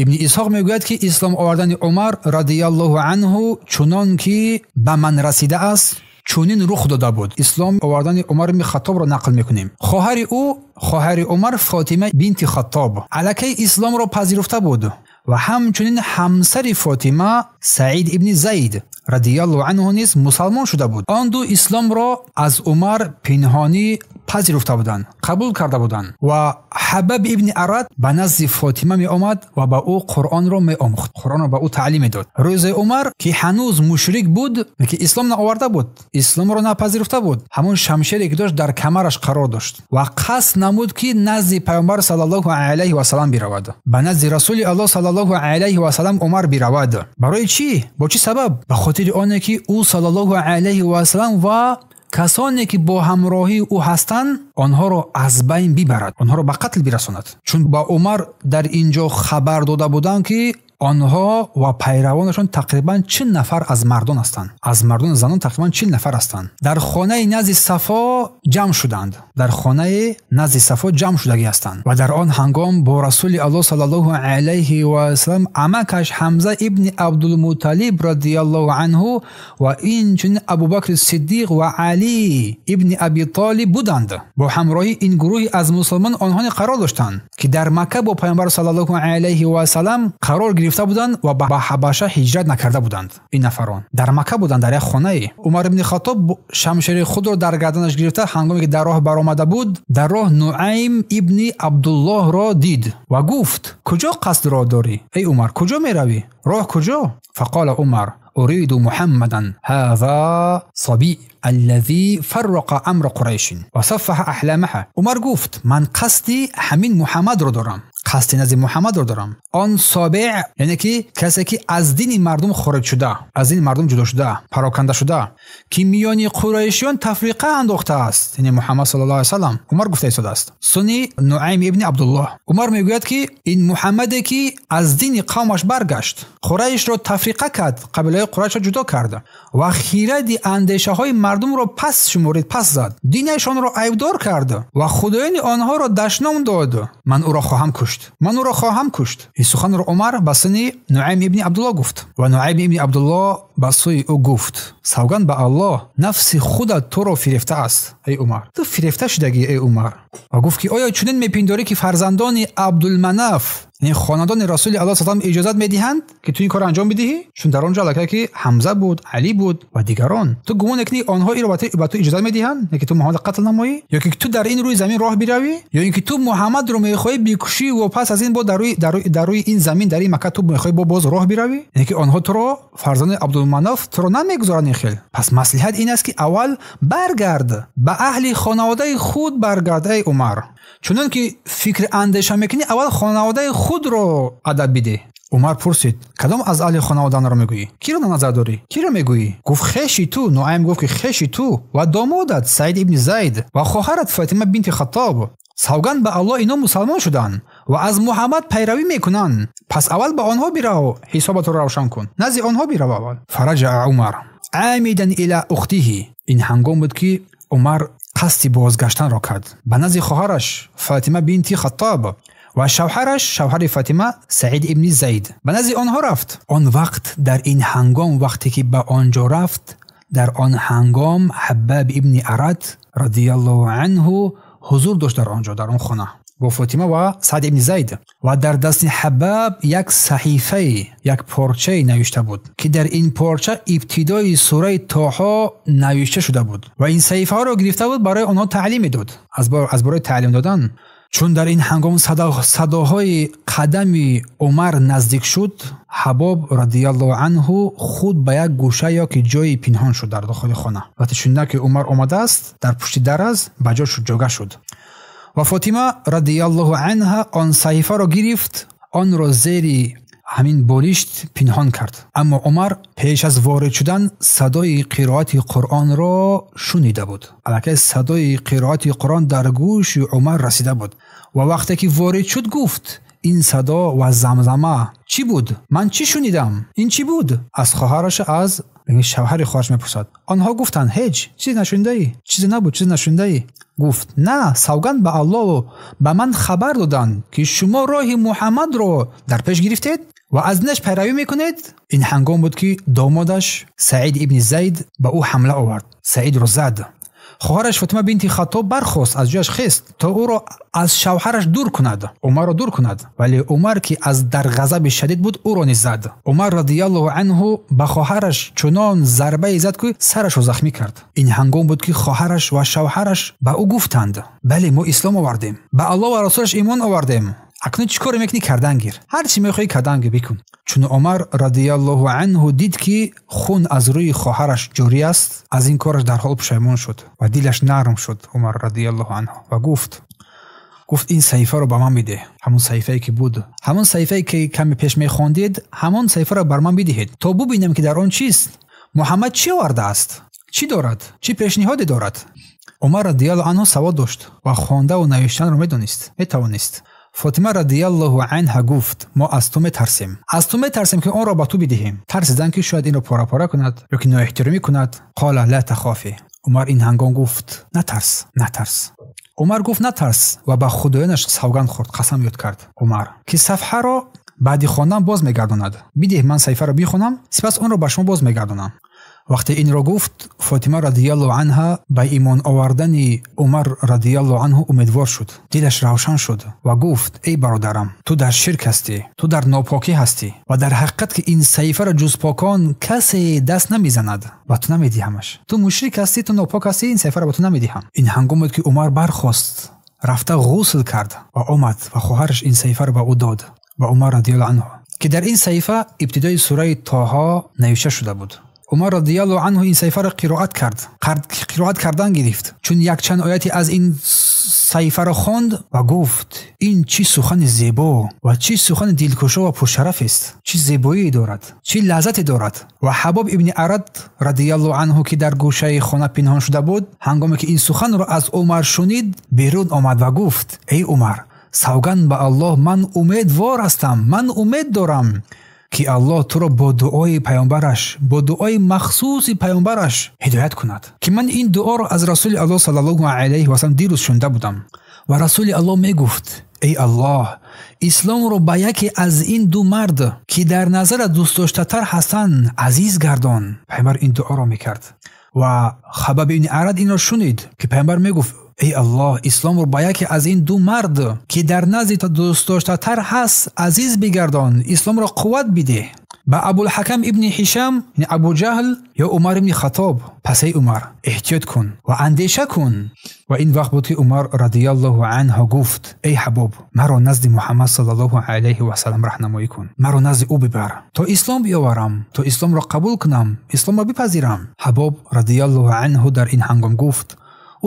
Ибни Исҳоқ мегӯяд ки ислом овардани Умар радияллоҳу анҳу чунон ки ба ман расидааст, чунин рух дода буд. Ислом овардани Умар ибни Хаттобро нақл мекунем. Хоҳари ӯ, хоҳари Умар Фотима бинти Хаттоб, аллакай исломро пазируфта буд ва ҳамчунин ҳамсари Фотима Саид ибни Зайд радияллоҳу анҳу низ мусалмон шуда буд. Он ду исломро аз Умар пинҳонӣ пазируфта буданд, қабул карда буданд ва Ҳабаб ибни Арад ба назди Фотима меомад ва ба ӯ Қуръонро меомӯхт, Қуръонро ба ӯ таълим медод. Рӯзе Умар ки ҳанӯз мушрик буд, ки ислом наоварда буд, исломро напазируфта буд, ҳамон шамшере ки дошт дар камараш қарор дошт ва қасд намуд ки назди Пайғамбар саллаллоҳу алайҳи васаллам биравад. Ба назди Расули Аллоҳ саллаллоҳу алайҳи васаллам Умар биравад. Барои чӣ? Бо чӣ сабаб? Ба хотири оне ки ӯ саллаллоҳу алайҳи васаллам ва касоне ки бо ҳамроҳии ӯ ҳастанд, онҳоро аз байн бибарад, онҳоро ба қатл бирасонад. Чун ба Умар дар ин ҷо хабар дода буданд ки онҳо ва пайравонашон тақрибан 40 нафар аз мардон ҳастанд. Аз мардон занон тақрибан 40 нафар ҳастанд. Дар хонаи назди Сафо ҷамъ шуданд. Дар хонаи назди Сафо ҷамъ шудагӣ ҳастанд ва дар он ҳангом бо Расули Аллоҳ саллаллоҳу алайҳи васаллам амакаш Ҳамза ибни Абдулмуталиб радияллоҳу анҳу ва инчунин Абубакри Сиддиқ ва Алӣ ибни Аби Толиб буданд. Бо ҳамроҳии ин гурӯҳи аз мусулмон онҳо қарор доштанд ки дар Макка бо Пайғамбар саллаллоҳу алайҳи васаллам қарор гирифта буданд ва ба Ҳабаша ҳиҷрат накарда буданд. Ин нафарон дар Макка буданд, дар як хонае. Умар ибни Хаттоб шамшери худро дар гарданаш гирифта, ҳангоме ки дар роҳ баромада буд, дар роҳ Нуайм ибни Абдуллоҳро дид ва гуфт: куҷо қасдро дорӣ, эй Умар? Куҷо меравӣ? Роҳ куҷо? Фақола Умар: أريد محمدا هذا صبي الذي فرق أمر قريش وصفح أحلامها. Умар гуфт: ман қасди ҳамин Муҳаммадро дорам, қасди назди Муҳаммадро дорам. Он собиъ, яъне ки касе ки аз дини мардум хориҷ шуда, аз дини мардум ҷудо шуда, пароканда шуда, ки миёни қурайшиён тафриқа андохтааст, яъне Муҳаммад саллаллоҳу алайҳи васаллам. Умар гуфта истодааст. Суни Нуайм ибни Абдуллоҳ. Умар мегӯяд ки ин Муҳаммаде ки аз дини қавмаш баргашт, Қурайшро тафриқа кард, қабилаи Қурайшро ҷудо кард ва хиради андешаҳои мардумро пас шуморид, пас зад, динашонро айбдор кард ва худоёни онҳоро дашном дод. Ман ӯро хоҳам кушт, ман ӯро хоҳам кушт. Ин суханро Умар ба сини Нуайм ибни Абдуллоҳ гуфт ва Нуайм ибни Абдуллоҳ ба сӯи ӯ гуфт: савганд ба Аллоҳ, нафси худат туро фирефта аст, эй Умар, ту фирефта шудагӣ, эй Умар. Ва гуфт ки оё чунин мепиндорӣ ки фарзандони Абдулманаф, Яъне хонадони Расули Аллоҳ саллаллоҳу алайҳи ва саллам иҷозат медиҳанд, ки ту ин корро анҷом бидиҳӣ? Чун дар он ҷо аллакай ки Ҳамза буд, Алӣ буд ва дигарон. Ту гумон мекунӣ онҳо инро ба ту иҷозат медиҳанд, ки ту Муҳаммадро қатл намоӣ? Ё ки ту дар ин рӯи замин роҳ биравӣ? Ё ин ки ту Муҳаммадро мехоҳӣ бикушӣ ва пас аз ин бо дар рӯи ин замин, дар ин Макка ту мехоҳӣ боз роҳ биравӣ? Яъне ки онҳо туро, фарзанди Абдулманаф, туро намегузоранд ин хел. Пас маслиҳат ин аст, ки аввал баргард, ба аҳли хонаводаи худ баргард, эй Умар. Чунон ки фикр андеша мекунӣ, аввал хонаводаи худро адаб бидеҳ. Умар пурсид: кадом аз аҳли хонаводанро мегӯӣ? Киро назар дорӣ? Киро мегӯӣ? Гуфт: хеши ту. Нуайм гуфт, ки хеши ту ва домодат Саид ибни Зайд ва хоҳарат Фотима бинти Хаттоб. Савганд ба Аллоҳ, ино мусалмон шуданд ва аз Муҳаммад пайравӣ мекунанд. Пас аввал ба онҳо бирав, ҳисобатро равшан кун. Назди онҳо бирав аввал. Фараҷаа Умар амидан ила ухтиҳи. Ин ҳангом буд, ки Умар қасди бозгаштанро кард ба назди хоҳараш Фотима бинти Хаттоб ва шавҳараш, шавҳари Фотима, Саид ибни Зайд. Ба назди онҳо рафт. Он вақт дар ин ҳангом, вақте ки ба он ҷо рафт, дар он ҳангом Ҳаббаб ибни Арад радияллоҳу анҳу ҳузур дошт дар он ҷо, дар он хона бо Фотима ва Саид ибни Зайд. Ва дар дасти Ҳаббаб як саҳифае, як порчае навишта буд, ки дар ин порча ибтидои сураи Тоҳо навишта шуда буд ва ин саҳифаҳоро гирифта буд, барои онҳо таълим медод. Аз барои таълим додан. Чун дар ин ҳангом садоҳои қадами Умар наздик шуд, Ҳаббоб радияллоҳу анҳу худ ба як гӯша ё ки ҷойи пинҳон шуд дар дохили хона. Вақте шунида, ки Умар омадааст, дар пушти дар аст, ба ҷо шуд, ҷога шуд. Ва Фотима радияллоҳу анҳа он саҳифаро гирифт, онро зери ҳамин болишт пинҳон кард. Аммо Умар пеш аз ворид шудан садои қироати Қуръонро шунида буд. Аллакай садои қироати Қуръон дар гӯши Умар расида буд. Ва вақте ки ворид шуд, гуфт: ин садо ва замзама чӣ буд? Ман чӣ шунидам? Ин чӣ буд? Аз хоҳараш, аз шавҳари хоҳараш мепурсад. Онҳо гуфтанд: ҳеҷ чизе нашунидаӣ, чизе набуд, чизе нашунидаӣ. Гуфт: на, савганд ба Аллоҳ, ба ман хабар доданд, ки шумо роҳи Муҳаммадро дар пеш гирифтед ва аз динаш пайравӣ мекунед. Ин ҳангом буд, ки домодаш Саид ибни Зайд ба ӯ ҳамла овард, Саидро зад. Хоҳараш Фотима бинти Хаттоб бархост, аз ҷояш хест, то ӯро аз шавҳараш дур кунад, Умарро дур кунад. Вале Умар, ки аз дар ғазаби шадид буд, ӯро низ зад. Умар радияллоҳу анҳу ба хоҳараш чунон зарбае зад, ки сарашро захмӣ кард. Ин ҳангом буд, ки хоҳараш ва шавҳараш ба ӯ гуфтанд: бале, мо ислом овардем, ба Аллоҳ ва расулаш имон овардем. Акнун чӣ коре мекунӣ, кардан гир, ҳар чӣ мехоҳӣ кардан гир, бикун. Чун Умар радияллоҳу анҳу дид, ки хун аз рӯи хоҳараш ҷорӣ аст, аз ин кораш дарҳол пушаймон шуд ва дилаш нарм шуд Умар радияллоҳу анҳу ва гуфт: ин саҳифаро ба ман бидеҳ. Ҳамон саҳифае ки буд, ҳамон саҳифае ки каме пеш мехондед, ҳамон саҳифаро бар ман бидиҳед, то бубинам, ки дар он чист. Муҳаммад чӣ овардааст? Чӣ дорад? Чӣ пешниҳоде дорад? Умар радияллоҳу анҳу савод дошт ва хондаву навиштанро медонист, метавонист. Фотима радияллоҳу анҳа гуфт: мо аз ту метарсем, аз ту метарсем, ки онро ба ту бидиҳем. Тарсидан, ки шояд инро пора-пора кунад ё ки ноэҳтиромӣ кунад. Қола ла тахофи. Умар ин ҳангом гуфт: натарс, натарс. Умар гуфт: натарс, ва ба худоёнаш савганд хӯрд, қасам ёд кард Умар, ки сафҳаро баъди хондан боз мегардонад. Бидеҳ, ман саҳифаро бихонам, сипас онро ба шумо боз мегардонам. Вақте инро гуфт, Фотима радияллоҳу анҳа ба имон овардани Умар радияллоҳу анҳу умедвор шуд. Дилаш равшан шуд ва гуфт: эй бародарам, ту дар ширк ҳастӣ, ту дар нопокӣ ҳастӣ ва дар ҳақиқат, ки ин саҳифаро ҷуз покон касе даст намезанад, ба ту намедиҳамаш. Ту мушрик ҳастӣ, ту нопок ҳастӣ, ин саҳифаро ба ту намедиҳам. Ин ҳангом буд, ки Умар бархост, рафта ғусл кард ва омад ва хоҳараш ин саҳифаро ба ӯ дод, ба Умар радияллоҳу анҳу, ки дар ин саҳифа ибтидои сураи Тоҳо навишта шуда буд. Умар радияллоҳу анҳу ин саҳифаро қироат кард, қироат кардан гирифт. Чун якчанд ояте аз ин саҳифаро хонд ва гуфт: ин чӣ сухани зебо ва чӣ сухани дилкушо ва пуршараф аст, чӣ зебоие дорад, чӣ лаззате дорад. Ва Ҳаббоб ибни Арад радияллоҳу анҳу, ки дар гӯшаи хона пинҳон шуда буд, ҳангоме ки ин суханро аз Умар шунид, берун омад ва гуфт: эй Умар, савганд ба Аллоҳ, ман умедвор ҳастам, ман умед дорам, ки Аллоҳ туро бо дуои паёмбараш, бо дуои махсуси паёмбараш ҳидоят кунад, ки ман ин дуоро аз Расули Аллоҳ саллаллоҳу алайҳи васаллам дирӯз шунида будам. Ва Расули Аллоҳ мегуфт: эй Аллоҳ, исломро ба яке аз ин ду мард, ки дар назарат дӯстдоштатар ҳастанд, азиз гардон. Паёмбар ин дуоро мекард ва Хаббаб ибни Арад инро шунид, ки паёмбар мегуфт: эй Аллоҳ, исломро ба яке аз ин ду мард, ки дар назди ту дӯстдоштатар ҳаст, азиз бигардон, исломро қувват бидеҳ. Ба Абулҳакам ибни Ҳишам, яъне Абуҷаҳл ё Умар ибни Хаттоб. Пас эй Умар, эҳтиёт кун ва андеша кун. Ва ин вақт буд, ки Умар радияллоҳу анҳу гуфт: эй Ҳабоб, маро назди Муҳаммад саллаллоҳу алайҳи васаллам раҳнамоӣ кун, маро назди ӯ бибар, то ислом биёварам, то исломро қабул кунам, исломро бипазирам. Ҳабоб радияллоҳу анҳу дар ин ҳангом гуфт: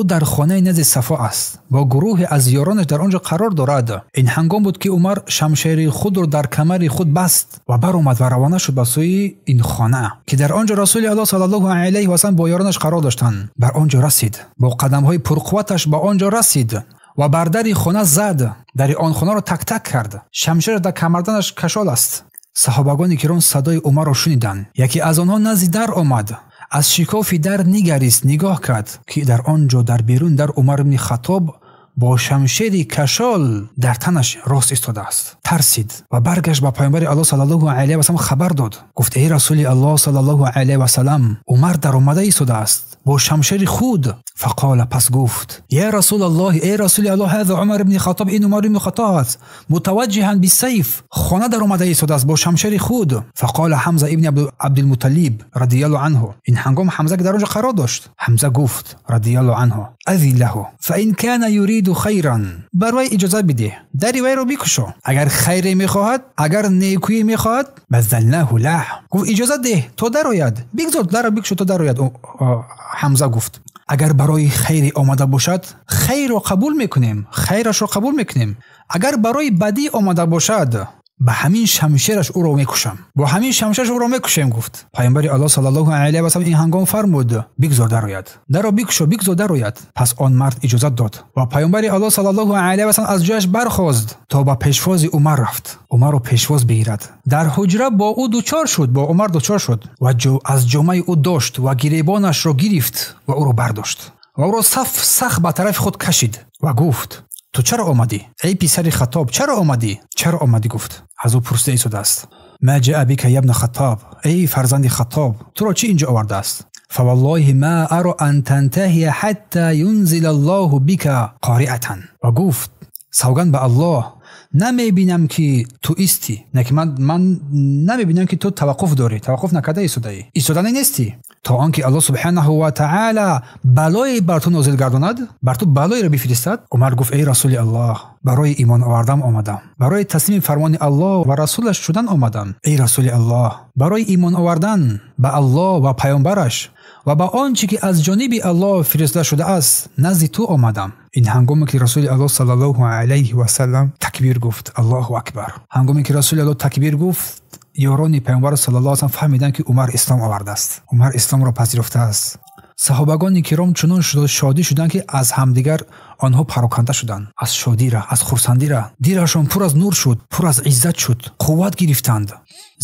ӯ дар хонаи назди Сафо аст, бо гурӯҳе аз ёронаш дар он ҷо қарор дорад. Ин ҳангом буд, ки Умар шамшери худро дар камари худ баст ва баромад ва равона шуд ба сӯи ин хона, ки дар он ҷо Расули Аллоҳ саллаллоҳу алайҳи васаллам бо ёронаш қарор доштанд. Бар он ҷо расид, бо қадамҳои пурқувваташ ба он ҷо расид ва бар дари хона зад, дари он хонаро так-так кард. Шамшер дар камарданаш кашол аст. Саҳобагони киром садои Умарро шуниданд. Яке аз онҳо назди дар омад, аз шикофи дар нигарист, нигоҳ кард, ки дар он ҷо дар берун дар Умар ибни Хаттоб бо шамшери кашол дар танаш рост истодааст. Тарсид ва баргашт ба Паёмбари Аллоҳ саллаллоҳу алайҳи васаллам хабар дод. Гуфт: эй Расули Аллоҳ саллаллоҳу алайҳи васаллам, Умар даромада истодааст бо шамшери худ. Фақола, пас гуфт: я Расулаллоҳ, эй Расули Аллоҳ, ҳаза Умар ибни Хаттоб, ин Умар ибни Хаттоб аст, мутаваҷҷиҳан биссайф, хона даромада истодааст бо шамшери худ. Фақола Ҳамза ибни Абдулмутталиб радияллоҳу анҳу. Ин ҳангом Ҳамза ки дар он ҷо қарор дошт, Ҳамза гуфт радияллоҳу анҳу: азин лаҳу фаин кана юриду хайран, барои иҷозат бидеҳ, дари вайро бикушо, агар хайре мехоҳад, агар некӯе мехоҳад, базалнаҳу лаҳ. Гуфт: иҷозат деҳ то дарояд, бигзор дарро бикушо то дарояд. Ҳамза гуфт: агар барои хайре омада бошад, хайрро қабул мекунем, хайрашро қабул мекунем. Агар барои бадӣ омада бошад, ба ҳамин шамшераш ӯро мекушам, бо ҳамин шамшераш ӯро мекушем. Гуфт Паёмбари Аллоҳ саллаллоҳу алайҳи васаллам ин ҳангом фармуд: бигзор дарояд, дарро бикушо, бигзор дарояд. Пас он мард иҷозат дод ва Паёмбари Аллоҳ саллаллоҳу алайҳи васаллам аз ҷояш бархост то ба пешвози Умар рафт, Умарро пешвоз бигирад. Дар ҳуҷра бо ӯ дучор шуд, бо Умар дучор шуд ва аз ҷомаи ӯ дошт ва гиребонашро гирифт ва ӯро бардошт ва ӯро сахт ба тарафи худ кашид ва гуфт: ту чаро омадӣ? Эй писари Хаттоб, чаро омадӣ? Чаро омадӣ? Гуфт. Аз ӯ пурсида истодааст: ма ҷаа бика ябна Хаттоб, эй фарзанди Хаттоб, туро чӣ инҷо овардааст? фаваллоҳи ма аро ан тантаҳия ҳатта юнзила Аллоҳу бика қориатан. Ва гуфт: савганд ба Аллоҳ, намебинам ки ту истӣ, не ки ман намебинам ки ту таваққуф дорӣ, таваққуф накарда истодаӣ, истодане нестӣ, то он ки Аллоҳ субҳанаҳу ва таъала балое бар ту нозил гардонад, бар ту балоеро бифиристад. Умар гуфт: эй Расули Аллоҳ, барои имон овардам омадам, барои таслими фармони Аллоҳ ва расулаш шудан омадам. Эй Расули Аллоҳ, барои имон овардан ба Аллоҳ ва паёмбараш ва ба он чӣ ки аз ҷониби Аллоҳ фиристода шудааст назди ту омадам. Ин ҳангоме ки Расули Аллоҳ саллаллоҳу алайҳи васаллам такбир гуфт: Аллоҳу акбар. Ҳангоме ки Расули Аллоҳ такбир гуфт, ёрони Паёмбар саллаллоҳу алайҳи васаллам фаҳмиданд, ки Умар ислом овардааст, Умар исломро пазируфтааст. Саҳобагони киром чунон шодӣ шуданд, ки аз ҳамдигар онҳо пароканда шуданд, аз шодира, аз хурсандира. Дилашон пур аз нур шуд, пур аз иззат шуд, қувват гирифтанд.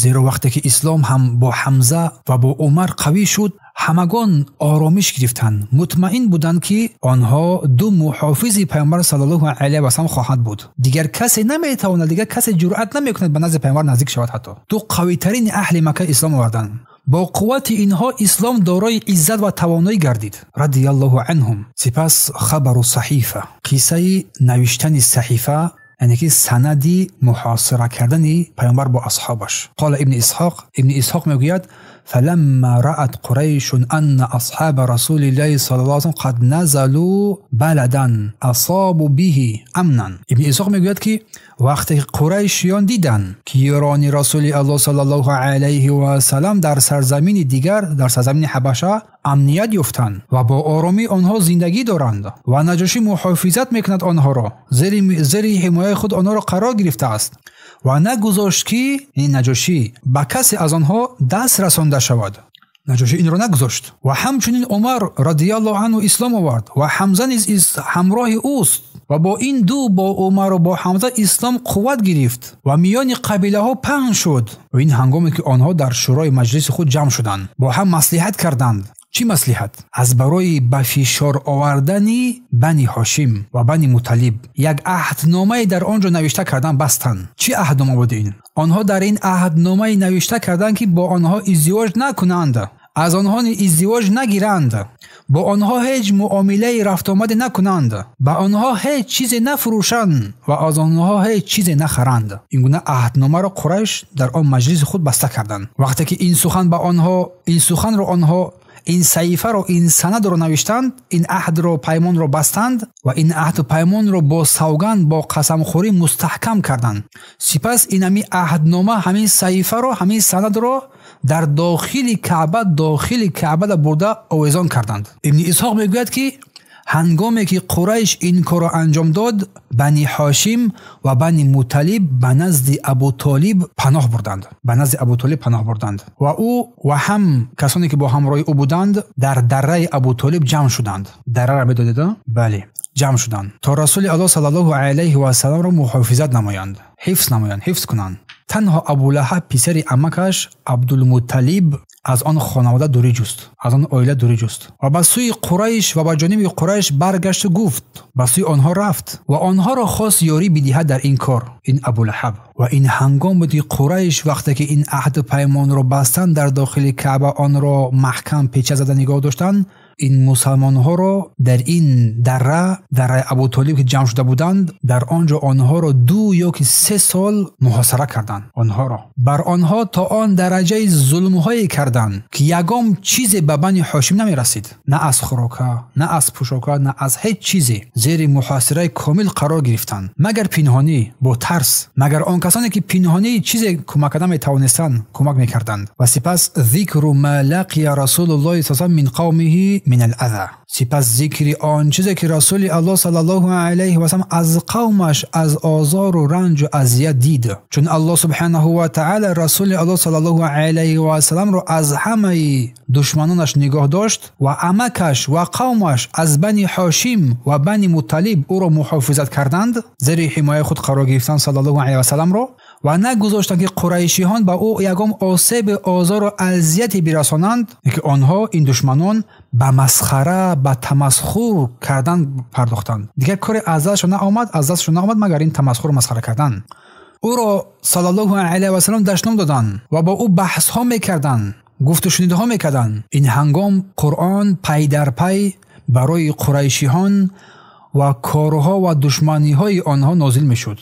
Зеро вақте ки ислом ҳам бо Ҳамза ва бо Умар қавӣ шуд, ҳамагон оромиш гирифтанд, мутмаин буданд, ки онҳо ду муҳофизи Паёмбар саллаллоҳу алайҳи васаллам хоҳад буд. Дигар касе наметавонад, дигар касе ҷуръат намекунад ба назди Паёмбар наздик шавад. Ҳатто ду қавитарин аҳли Макка ислом оварданд. Бо қуввати инҳо ислом дорои иззат ва тавоноӣ гардид. Радияллоҳу анҳум. Сипас хабару саҳифа, қиссаи навиштани саҳифа, яъне ки санади муҳосира кардани Паёмбар бо асҳобаш. Қола ибни Исҳоқ, ибни Исҳоқ мегӯяд: فلما رأت قريش أن أصحاب رسول الله صلى الله عليه وسلم قد نزلوا بلدا أصابوا به أمنا. ابن إسحاق میگوید که وقتی قریشیان دیدند که یاران رسول الله صلی الله علیه و سلم در سرزمین دیگر، در سرزمین حبشه امنیت یافتند و با آرامی آنها زندگی دارند و نجاشی محافظت میکند آنها را، زیر حمایت خود آنها را قرار گرفته است و نگذاشت که این نجاشی به کسی از آنها دست رسانده شود. نجاشی این را نگذاشت و همچنین عمر رضی الله عنه اسلام آورد و حمزه نیز همراه اوست و با این دو، با عمر و با حمزه، اسلام قوت گرفت و میان قبیله ها پهن شد. و این هنگامی که آنها در شورای مجلس خود جمع شدند، با هم مصلحت کردند. چی مصلحت؟ از برای به فشار آوردن بنی هاشم و بنی مطلب یک عهدنامه در آنجا نوشته کردن بستند. چی عهدنامه بود این؟ آنها در این عهدنامه نوشته کردند که با آنها ازدواج نکنند. аз онҳо издивоҷ нагиранд, бо онҳо ҳеҷ муомилаи рафтуомаде накунанд, ба онҳо ҳеҷ чизе нафурӯшанд ва аз онҳо ҳеҷ чизе нахаранд. Ин гуна аҳдномаро Қурайш дар он маҷлиси худ баста карданд. Вақте ки ин сухан ба онҳо, ин суханро онҳо, ин саҳифаро, ин санадро навиштанд, ин аҳдро, паймонро бастанд ва ин аҳду паймонро бо савганд, бо қасамхӯрӣ мустаҳкам карданд. Сипас ин ҳамин аҳднома, ҳамин саҳифаро, ҳамин санадро дар дохили Каъба, дохили Каъбада бурда овезон карданд. Ибни Исҳоқ мегӯяд, ки ҳангоме ки Қурайш ин корро анҷом дод, Бани Ҳошим ва Бани Муталиб ба назди Абутолиб паноҳ бурданд. Ба назди Абутолиб паноҳ бурданд ва ӯ ва ҳам касоне ки бо ҳамроҳи ӯ буданд дар дарраи Абутолиб ҷамъ шуданд. Дарраро медонед? Бале, ҷамъ шуданд то Расули Аллоҳ саллаллоҳу алайҳи васалламро муҳофизат намоянд, ҳифз намоянд, ҳифз кунанд. Танҳо Абулаҳаб писари амакаш Абдулмутталиб аз он хонавода дурӣ ҷуст, аз он оила дурӣ ҷуст ва ба сӯи Қурайш ва ба ҷониби Қурайш баргашту гуфт, ба сӯи онҳо рафт ва онҳоро хост ёрӣ бидиҳад дар ин кор, ин Абулаҳаб. Ва ин ҳангом буд ки Қурайш вақте ки ин аҳду паймонро бастанд, дар дохили Каъба онро маҳкам печа зада нигоҳ доштанд, ин мусалмонҳоро дар ин дарра, дарраи Абутолиб ки ҷамъ шуда буданд, дар он ҷо онҳоро 2 ё ки 3 сол муҳосира карданд. Онҳоро бар онҳо то он дараҷаи зулмҳое карданд, ки ягон чизе ба Бани Ҳошим намерасид, на аз хӯрока, на аз пӯшока, на аз ҳеҷ чизе. Зери муҳосираи комил қарор гирифтанд, магар пинҳонӣ, бо тарс, магар он касоне ки пинҳонӣ чизе кӯмак карда метавонистанд, кӯмак мекарданд. Ва сипас зикру ма лақия Расулуллоҳи саллаллоҳу алайҳи васаллам мин қавмиҳи мин ал-аза. Сипас зикри он чизе ки Расули Аллоҳ саллаллоҳу алайҳи васаллам аз қавмаш аз озору ранҷу азият дид. Чун Аллоҳ субҳанаҳу ва таъала Расули Аллоҳ саллаллоҳу алайҳи васалламро аз ҳамаи душманонаш нигоҳ дошт ва амакаш ва қавмаш аз Бани Ҳошим ва Бани Мутталиб ӯро муҳофизат карданд, зери ҳимояи худ қарор гирифтанд саллаллоҳу алайҳи васалламро ва нагузоштанд ки қурайшиҳон ба ӯ ягон осеб, озору азияте бирасонанд, ки онҳо, ин душманон, ба масхара, ба тамасхур кардан пардохтанд. Дигар коре аз дастшон наомад, аз дастшон наомад магар ин тамасхуру масхара кардан. Ӯро саллаллоҳу алайҳи васаллам дашном доданд ва бо ӯ баҳсҳо мекарданд, гуфтушунидҳо мекарданд. Ин ҳангом Қуръон пай дар пай барои қурайшиҳон ва корҳо ва душманиҳои онҳо нозил мешуд.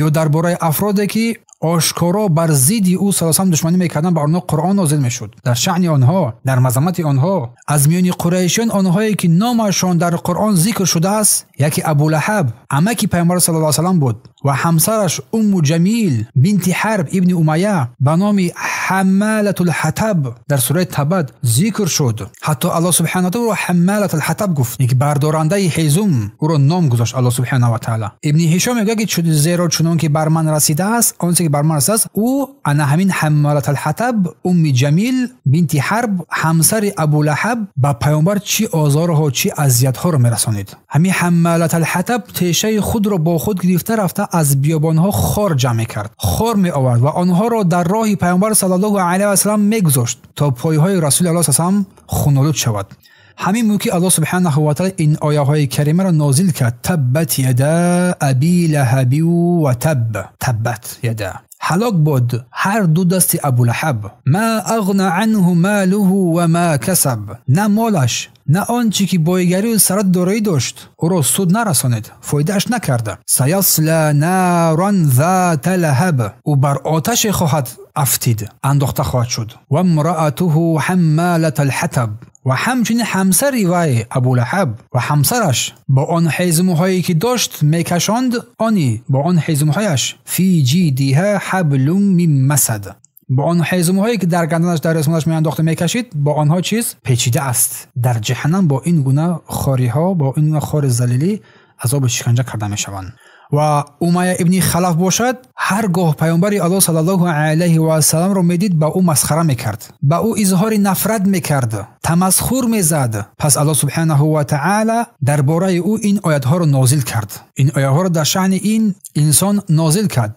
Ё дар бораи афроде ки ошкоро бар зидди ӯ саллаллоҳу алайҳи васаллам душманӣ мекарданд, ба онҳо Қуръон нозил мешуд. Дар шаъни онҳо, дар мазаммати онҳо, аз миёни қурайшиён онҳое ки номашон дар Қуръон зикр шудааст, яке Абулаҳаб, амаки Пайғамбар саллаллоҳу алайҳи васаллам буд ва ҳамсараш Умму Ҷамил бинти Ҳарб ибни Умайя ба номи Ҳаммалатул Ҳатаб дар сураи Табат зикр шуд. Ҳатто Аллоҳ субҳанаҳу ва таъала ӯро Ҳаммалатул Ҳатаб гуфт, яке бардорандаи ҳезум, ӯро ном гузошт Аллоҳ субҳанаҳу ва таъала. Ибни Ҳишом мегӯяд ки зеро чунон ки бар ман расидааст, он чизе ки бар ман расидааст, ӯ ана ҳамин Ҳаммалатул Ҳатаб Умми Ҷамил бинти Ҳарб ҳамсари Абулаҳаб ба Пайғамбар чӣ озорҳо, чӣ азиятҳоро мерасонид. Ҳамин Ҳаммалатул Ҳатаб тешаи худро бо худ гирифта рафта аз биёбонҳо хор ҷамъ мекард, хор меовард ва онҳоро дар роҳи Пайғамбар саллаллоҳу алайҳи васаллам мегузошт то пойҳои Расули Аллоҳ саллаллоҳу алайҳи васаллам хунолуд шавад. Ҳамин буд ки Аллоҳ субҳанаҳу ва таъала ин ояҳои каримаро нозил кард. Таббат яда аби лаҳаби ва табб. Таббат яда, ҳалок буд ҳар ду дасти Абулаҳаб. Ма ағна анҳу молуҳу ва ма касаб. На молаш, на он чи ки бойгарию сарат дороӣ дошт, ӯро суд нарасонид, фоидааш накарда. Саясла наран зата лаҳаб. Ӯ бар оташе хоҳад афтид, андохта хоҳад шуд. Ва мраатуҳу ҳаммалатал ҳатаб. Ва ҳамчунин ҳамсари вай Абулаҳаб ва ҳамсараш бо он ҳезумҳое ки дошт мекашонд, они бо он ҳезумҳояш фи ҷидиҳа ҳаблум мин масад. Бо он ҳезумҳое ки дар гарданаш, дар ресмонаш меандохта мекашид, бо онҳо чиз печида аст. Дар ҷаҳаннам бо ин гуна хориҳо, бо ин гуна хори залилӣ азобу шиканҷа карда мешаванд. Ва Умайя ибни Халаф бошад, ҳар гоҳ Пайғамбари Аллоҳ саллаллоҳу алайҳи васалламро медид, ба ӯ масхара мекард, ба ӯ изҳори нафрат мекард, тамасхур мезад. Пас Аллоҳ субҳанаҳу ва таъала дар бораи ӯ ин оятҳоро нозил кард. Ин оятҳоро дар шаъни ин инсон нозил кард.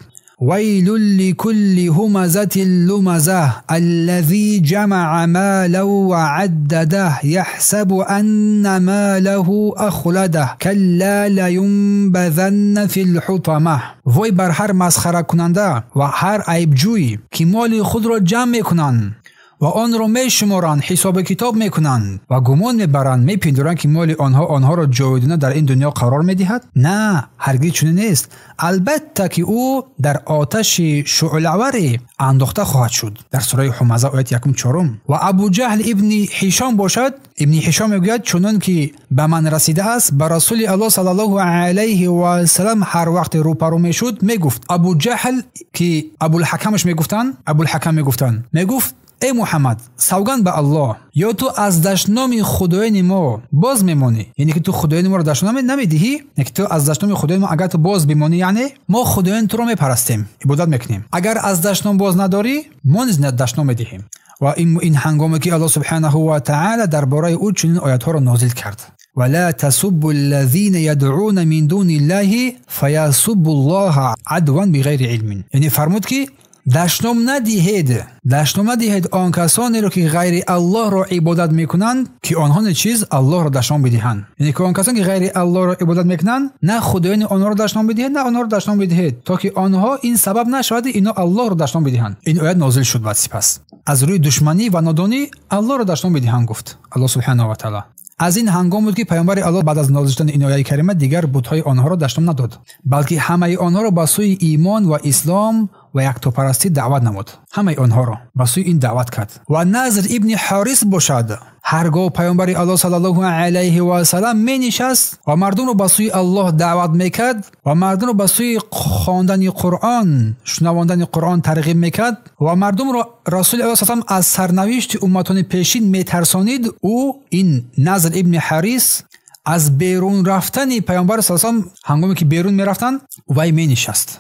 ويل لكل همزة لمزة الذي جمع مالا وعدده يحسب أن ماله أخلده كلا لينبذن في الحطمة. وای بر هر مسخره کننده و هر عیبجوی که مال خود را جمع میکنند ва онро мешуморанд, ҳисоби китоб мекунанд ва гумон мебаранд, мепиндоранд, ки моли онҳо онҳоро ҷовидона дар ин дунё қарор медиҳад? На, ҳаргиз чунин нест. Албатта ки ӯ дар оташи шӯълаваре андохта хоҳад шуд. Дар сураи Ҳумаза ояти 1-4. Ва Абуҷаҳл ибни Ҳишом бошад, ибни Ҳишом мегӯяд, чунон ки ба ман расидааст, ба Расули Аллоҳ саллаллоҳу алайҳи васаллам ҳар вақте рӯпарӯ мешуд мегуфт. Абуҷаҳл ки Абулҳакамаш мегуфтанд, Абулҳакам мегуфтанд, мегуфт: эй Муҳаммад, савганд ба Аллоҳ, ё ту аз дашноми худоёни мо боз мемонӣ, яъне ки ту худоёни моро дашном намедиҳӣ, яъне ки ту аз дашноми худоёни мо агар ту боз бимонӣ, яъне мо худоёни туро мепарастем, ибодат мекунем. Агар аз дашном боз надорӣ, мо низ дашном медиҳем. Ва ин ҳангоме ки Аллоҳ субҳанаҳу ва таъала дар бораи ӯ чунин оятҳоро нозил кард: ولا تسبوا الذين يدعون من دون الله فيسبوا الله عدوا بغير علم. یعنی فرمود که دشنام ندهید، دشنام ندهید آن کسانی رو که غیر الله را عبادت میکنند، که آنها چیز الله را دشنام بدهند. یعنی که آن کسانی که غیر الله را عبادت میکنند، نه خدایان آنها را دشنام بدهید، نه آنها را دشنام بدهید، تا که آنها این سبب نشود اینا الله را دشنام بدهند. این آیت نازل شد. بعد سپس از روی دشمنی و نادانی الله را دشنام بدهند گفت الله سبحانه و تعالی. از این هنگام بود که پیامبر الله بعد از نازل شدن این آیه کریمه دیگر بت‌های آنها را دشنام نداد، بلکه همه آنها را به سوی ایمان و اسلام و یکتاپرستی دعوت نمود. همه آنها را به سوی این دعوت کرد. و نظر ابن حارث باشد، هرگاه پیامبر الله صلی الله علیه و سلم می نشست و مردم را به سوی الله دعوت میکرد و مردم را به سوی خواندن قرآن، شنواندن قرآن ترغیب میکرد و مردم را رسول الله صلی الله علیه و سلم از سرنوشت امتان پیشین میترسانید، او این نظر ابن حارث از بیرون رفتن پیامبر صلی الله علیه و سلم، هنگامی که بیرون میرفتند، وی می نشست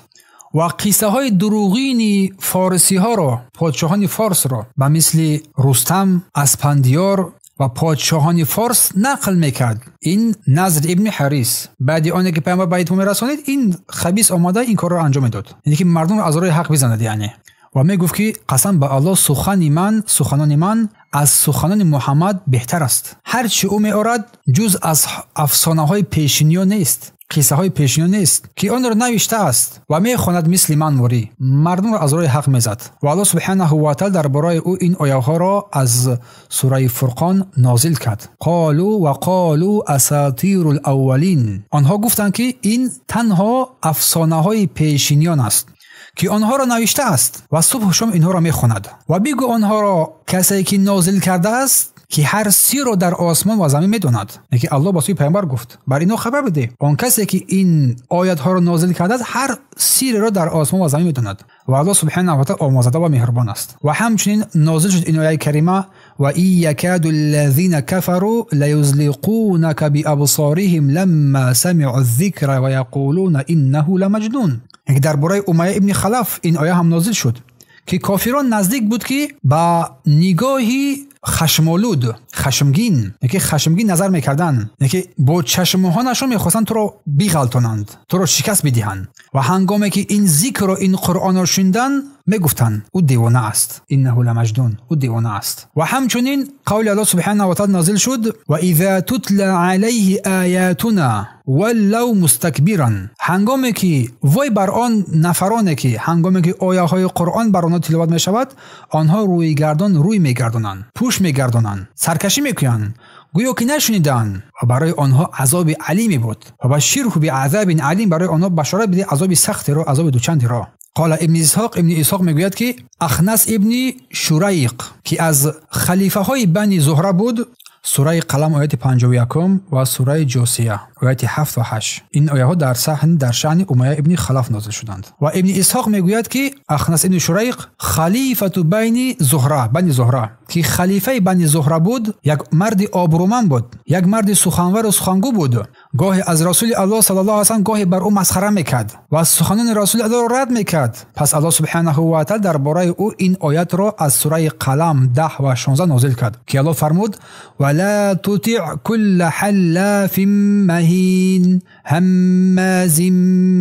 و قصه های دروغین فارسی ها را، پادشاهان فارس را به مثل رستم، اسپندیار و پادشاهان فارس نقل میکرد. این نظر ابن حریث بعد آنکه که پیامبر به اتمام رسانید، این خبیث آماده این کار را انجام میداد، یعنی که مردم را از راه حق بزند. یعنی و میگفت که قسم به الله، سخن من، سخنان من از سخنان محمد بهتر است. هر چی او میآورد جز از افسانه های پیشینیان نیست، قصه های پیشینیان نیست که آن را نوشته است و میخواند مثل من وری. مردم را از راه حق میزد. و الله سبحانه و تعالی درباره او این آیه ها را از سوره فرقان نازل کرد. قالوا و قالوا اساطیر الاولین. آنها گفتند که این تنها افسانه های پیشینیان است که آنها را نوشته است و صبح و شام اینها را میخواند. و بگو آنها را کسی که نازل کرده است که هر سیر را در آسمان و زمین میداند. یعنی الله با سوی پیامبر گفت بر اینو خبر بده، آن کسی که این آیت ها را نازل کرده است هر سیر را در آسمان و زمین میداند. و الله سبحانه و تعالی آمرزنده و مهربان است. و همچنین نازل شد این آیه کریمه: و این یکاد الذین کفروا لیزلقونک بابصارهم لما سمعوا الذکر و یقولون انه لمجنون. درباره امیه ابن خلف این آیه هم نازل شد که کافران نزدیک بود که با نگاهی خشمالود، خشمگین، یکی خشمگین نظر میکردن، یکی با چشمهانشون میخواستند تو رو بیغلطانند، تو رو شکست بدهند. و هنگامی که این ذکر و این قرآن رو شنیدن میگفتند او دیوانه است، انه لمجنون، او دیوانه است. و همچنین قول الله سبحانه و تعالی نازل شد: و اذا تتلى علیه آیاتنا ولوا مستکبرا. هنگامی که وای بر آن نفرانی که هنگامی که آیه های قرآن بر آنها تلاوت می شود، آنها روی گردان روی میگردانند، پوش میگردانند، سرکشی میکنند، گویا که نشنیدند. و برای آنها عذاب علیمی بود. و بشیره بعذاب علیم، برای آنها بشارت بده عذاب سختی را، عذاب دوچندی را. قال ابن اسحاق، ابن اسحاق میگوید که اخنس ابن شریق که از خلیفه های بنی زهره بود، سوره قلم آیت 51 و سوره جوسیه آیت 7 و 8، این آیه ها در صحن در شأن امیه ابن خلف نازل شدند. و ابن اسحاق میگوید که اخنس ابن شریق خلیفه بین زهره، بنی زهره، که خلیفه بنی زهره بود، یک مرد آبرومند بود، یک مرد سخنور و سخنگو بود. گاهی از رسول الله صلی الله علیه و سلم گاهی بر او مسخره میکرد و سخنان رسول الله را رد میکرد. پس الله سبحانه و تعالی درباره او این آیت را از سوره قلم 10 و 16 نازل کرد که الله فرمود: ولا تطع كل حلاف مهين هماز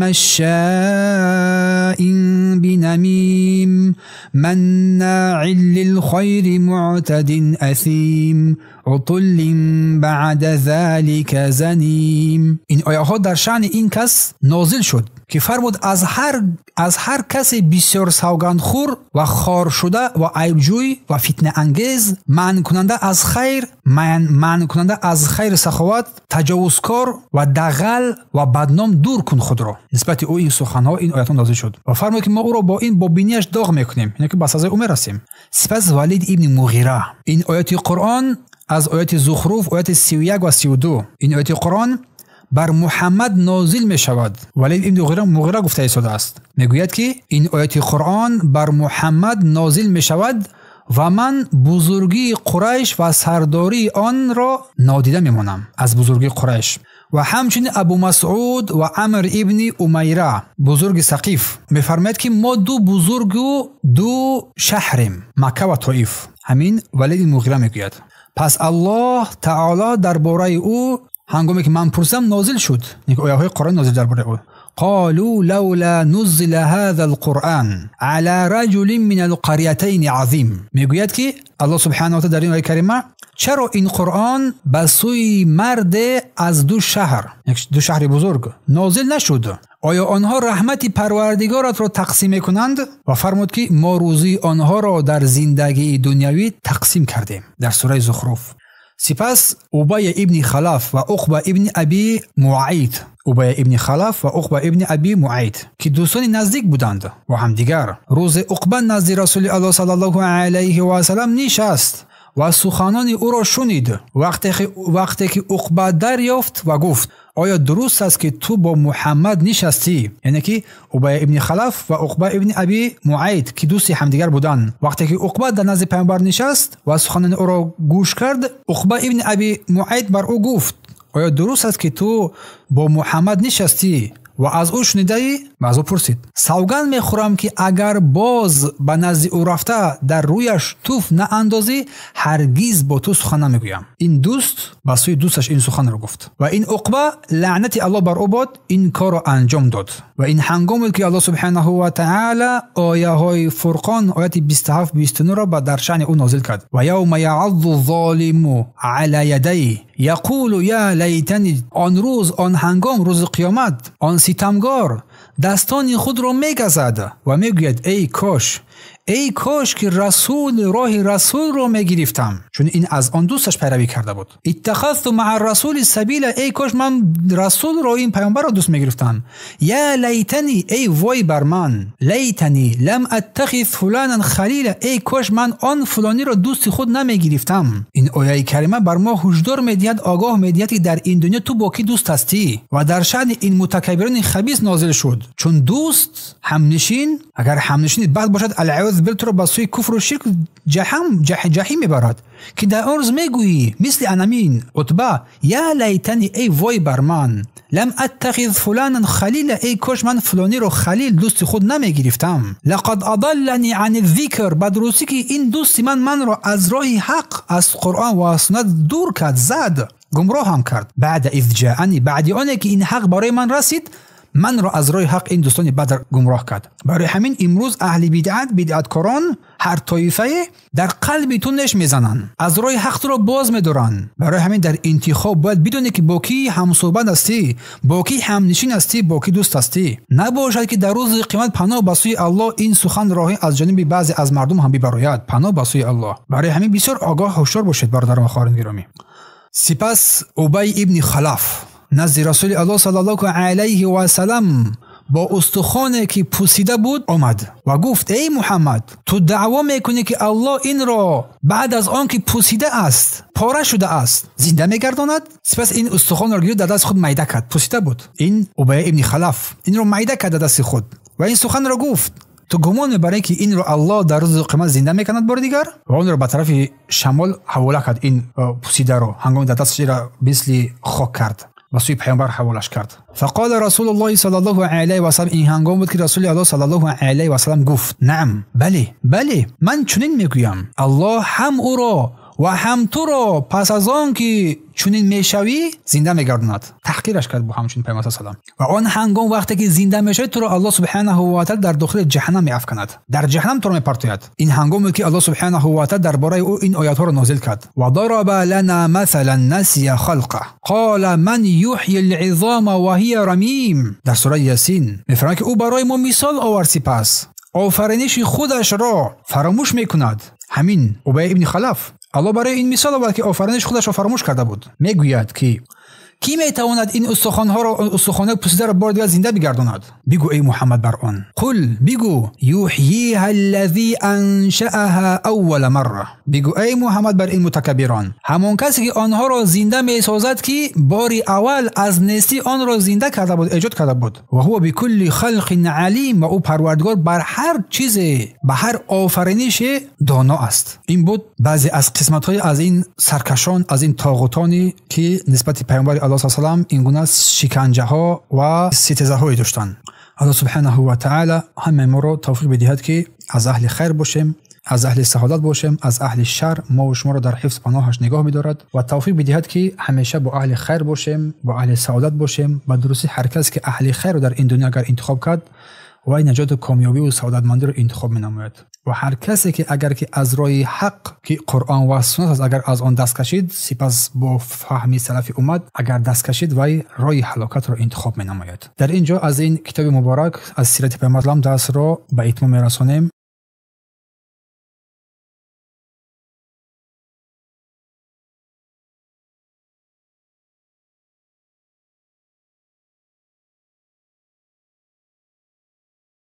مشاء بنميم مناع للخير معتد أثيم عتل بعد ذلك زنیم. این آیه ها در شأن این کس نازل شد ки фармуд аз ҳар касе бисёр савгандхӯр ва хоршуда ва айбҷӯй ва фитнаангез, манъкунанда аз хайр, манъкунанда аз хайр саховат, таҷовузкор ва дағал ва бадном дур кун худро. Нисбати ӯ ин суханҳо, ин оятҳо нозил шуд ва фармуд ки мо ӯро бо ин бо бинияш доғ мекунем, яъне ки ба сазои ӯ мерасем. Сипас Валид ибни Муғира, ин ояти Қуръон аз ояти Зухруф, ояти 31 ва 32, ин ояти Қуръон бар Муҳаммад нозил мешавад. Валид ибни Муғира гуфта истодааст, мегӯяд ки ин ояти Қуръон бар Муҳаммад нозил мешавад ва ман бузургии Қурайш ва сардории онро нодида мемонам, аз бузургии Қурайш. Ва ҳамчунин Абу Масъуд ва Амр ибни Умайра, бузурги Сақиф, мефармояд ки мо ду бузургу ду шаҳрем, Макка ва Тоиф. Ҳамин Валид ибни Муғира мегӯяд. Пас Аллоҳ таоло дар бораи ӯ ҳангоме ки ман пурсидам нозил шуд, ояҳои Қуръон нозил дар бораи ӯ. قالوا لولا نزل هذا القرآن على رجل من القريتين عظيم. میگوید که الله سبحانه و تعالی در این آیه کریمه چرا این قرآن به سوی مرد از دو شهر، دو شهر بزرگ نازل نشد؟ آیا آنها رحمت پروردگارت را تقسیم میکنند؟ و فرمود که ما روزی آنها را در زندگی دنیوی تقسیم کردیم، در سوره زخرف. سپس ابی ابن خلف و عقبه ابن ابی معیط، ابی ابن خلف و عقبه ابن ابی معیط که دوستان نزدیک بودند و همدیگر، روز عقبه نزد رسول الله صلی الله علیه و سلم نشست و سخنان او را شنید. وقتی که عقبه دریافت و گفت آیا درست است که تو با محمد نشستی؟ یعنی که ابی ابن خلف و عقبه ابن ابی معیط که دوستی همدیگر بودند، وقتی که عقبه در نزد پیامبر نشست و سخنان او را گوش کرد، عقبه ابن ابی معیط بر او گفت آیا درست است که تو با محمد نشستی و از او شنیده‌ای؟ و از او پرسید. سوگند میخورم که اگر باز به نزد او رفته در رویش توف ناندازی، هرگز با تو سخن نمیگویم. این دوست به سوی دوستش این سخن را گفت و این عقبه لعنت الله بر او باد این کار را انجام داد. و این هنگام بود که الله سبحانه و تعالی آیه های فرقان آیت 27 29 را به در شأن او نازل کرد. و یوم یعض الظالم علی یدیه یقول یا لیتنی، آن روز، آن هنگام، روز قیامت، آن ستمگار دستان خود را میگزد و میگوید ای کاش، ای کاش که رسول راه رسول را میگرفتم، چون این از آن دوستش پیروی کرده بود. اتخذت مع الرسول سبیلا، ای کاش من رسول را، این پیامبر را دوست میگرفتم. یا لیتنی، ای وای بر من، لیتنی لم اتخذ فلانا خلیلا، ای کاش من آن فلانی را دوست خود نمیگرفتم. این آیه کریمه بر ما هشدار میدهد، آگاه میدهد که در این دنیا تو با کی دوست هستی. و در شأن این متکبران خبیث نازل شد، چون دوست همنشین، اگر همنشین بد باشد، العیاذ بالله تو را به سوی کفر و شرک جحیم میبرد که در آن روز میگویی مثل انامین عتبه یا لیتنی، ای وای بر من، لم اتخذ فلانا خلیلا، ای کاش من فلانی رو خلیل دوست خود نمیگرفتم. لقد اضلنی عن الذکر، بدرستی که این دوست من را از راه حق، از قرآن و سنت دور کرد، زد، گمراه هم کرد. بعد اذ جاءنی، بعد آنه که این حق برای من رسید، من را از راه حق این دوستان بد گمراه کرد. برای همین امروز اهل بدعت، بدعتکاران، هر طایفه در قلب تو نش میزنن، از راه حق تو را باز میدارن. برای همین در انتخاب باید بدونی که با کی همصحبت هستی، با کی همنشین هستی، با کی دوست هستی. نباشد که در روز قیامت پناه به سوی الله این سخن راهی از جانب بعضی از مردم هم ببراید. پناه به سوی الله. برای همین بسیار آگاه هوشیار باشید برادران و خواهران گرامی. سپس ابی ابن خلف نزد رسول الله صلی الله علیه و سلم با استخوانی که پوسیده بود آمد و گفت ای محمد، تو دعوا میکنی که الله این را بعد از آن که پوسیده است، پاره شده است، زنده میگرداند؟ سپس این استخوان را گرفت در دست خود میده کرد. پوسیده بود. این ابی ابن خلف این را میده کرد در دست خود و این سخن را گفت تو گمان میبری که این را الله در روز قیامت زنده میکند بار دیگر؟ و آن را به طرف شمال حواله کرد، این پوسیده را هنگام در دستش را مثل خاک کرد و سوی پیامبر حوالش کرد. فقال رسول الله صلی الله علیه و سلم، این هنگام بود که رسول الله صلی الله علیه و سلم گفت نعم، بله بله، من چنین میگویم، الله هم او را ва ҳам туро пас аз он ки чунин мешавӣ зинда мегардонад. Таҳқираш кард бо ҳамчунин Паёмбар саллаллоҳу алайҳи васаллам. Ва он ҳангом вақте ки зинда мешавӣ, туро Аллоҳ субҳонаҳу ва таъоло дар дохили ҷаҳаннам меафканад, дар ҷаҳаннам туро мепартояд. Ин ҳангоме ки Аллоҳ субҳонаҳу ва таъоло дар бораи ӯ ин оятҳоро нозил кард: ва дараба лана масалан насия халқаҳ қола ман юҳйил изома ва ҳия рамим. Дар сураи Ясин мефармояд ки ӯ барои мо мисол овард, сипас офариниши худашро фаромӯш мекунад. Ҳамин Убай ибни Халаф Аллоҳ барои ин мисол овард ки офариниши худашро фаромӯш карда буд. Мегӯяд ки кӣ метавонад ин устухонҳоро, устухонҳои пусидаро бори дигар зинда бигардонад? Бигӯ эй Муҳаммад бар он: қул, бигӯ, юҳйиҳа аллазӣ аншааҳа аввала марра. Бигӯ эй Муҳаммад бар ин мутакаббирон, ҳамон касе ки онҳоро зинда месозад ки бори аввал аз нестӣ онро зинда карда буд, эҷод карда буд. Ва ҳува бикулли халқин алим. Ва ӯ Парвардигор бар ҳар чизе, ба ҳар офаринише доно аст. Ин буд баъзе аз қисматҳои аз ин саркашон, аз ин тоғутоне ки нисбати Паёмбари Аллоҳ саллаллоҳу алайҳи васаллам ин гуна шиканҷаҳо ва ситезаҳое доштанд. Аллоҳ субҳонаҳу ва таъоло ҳамаи моро тавфиқ бидиҳад ки аз аҳли хайр бошем, аз аҳли саодат бошем, аз аҳли шар мо ва шуморо дар ҳифз паноҳаш нигоҳ бидорад ва тавфиқ бидиҳад ки ҳамеша бо аҳли хайр бошем, бо аҳли саодат бошем. Ба дурустӣ ҳар кас ки аҳли хайрро дар ин дунё агар интихоб кард, вай наҷоту комёбӣ ва саодатмандиро интихоб менамояд. Ва ҳар касе ки агар ки аз роҳи ҳақ ки Қуръон ва суннат аст, агар аз он даст кашид, сипас бо фаҳми салафи уммат агар даст кашид, вай роҳи ҳалокатро интихоб менамояд. Дар ин ҷо аз ин китоби муборак аз сирати Паёмбар дарсро ба итмом мерасонем.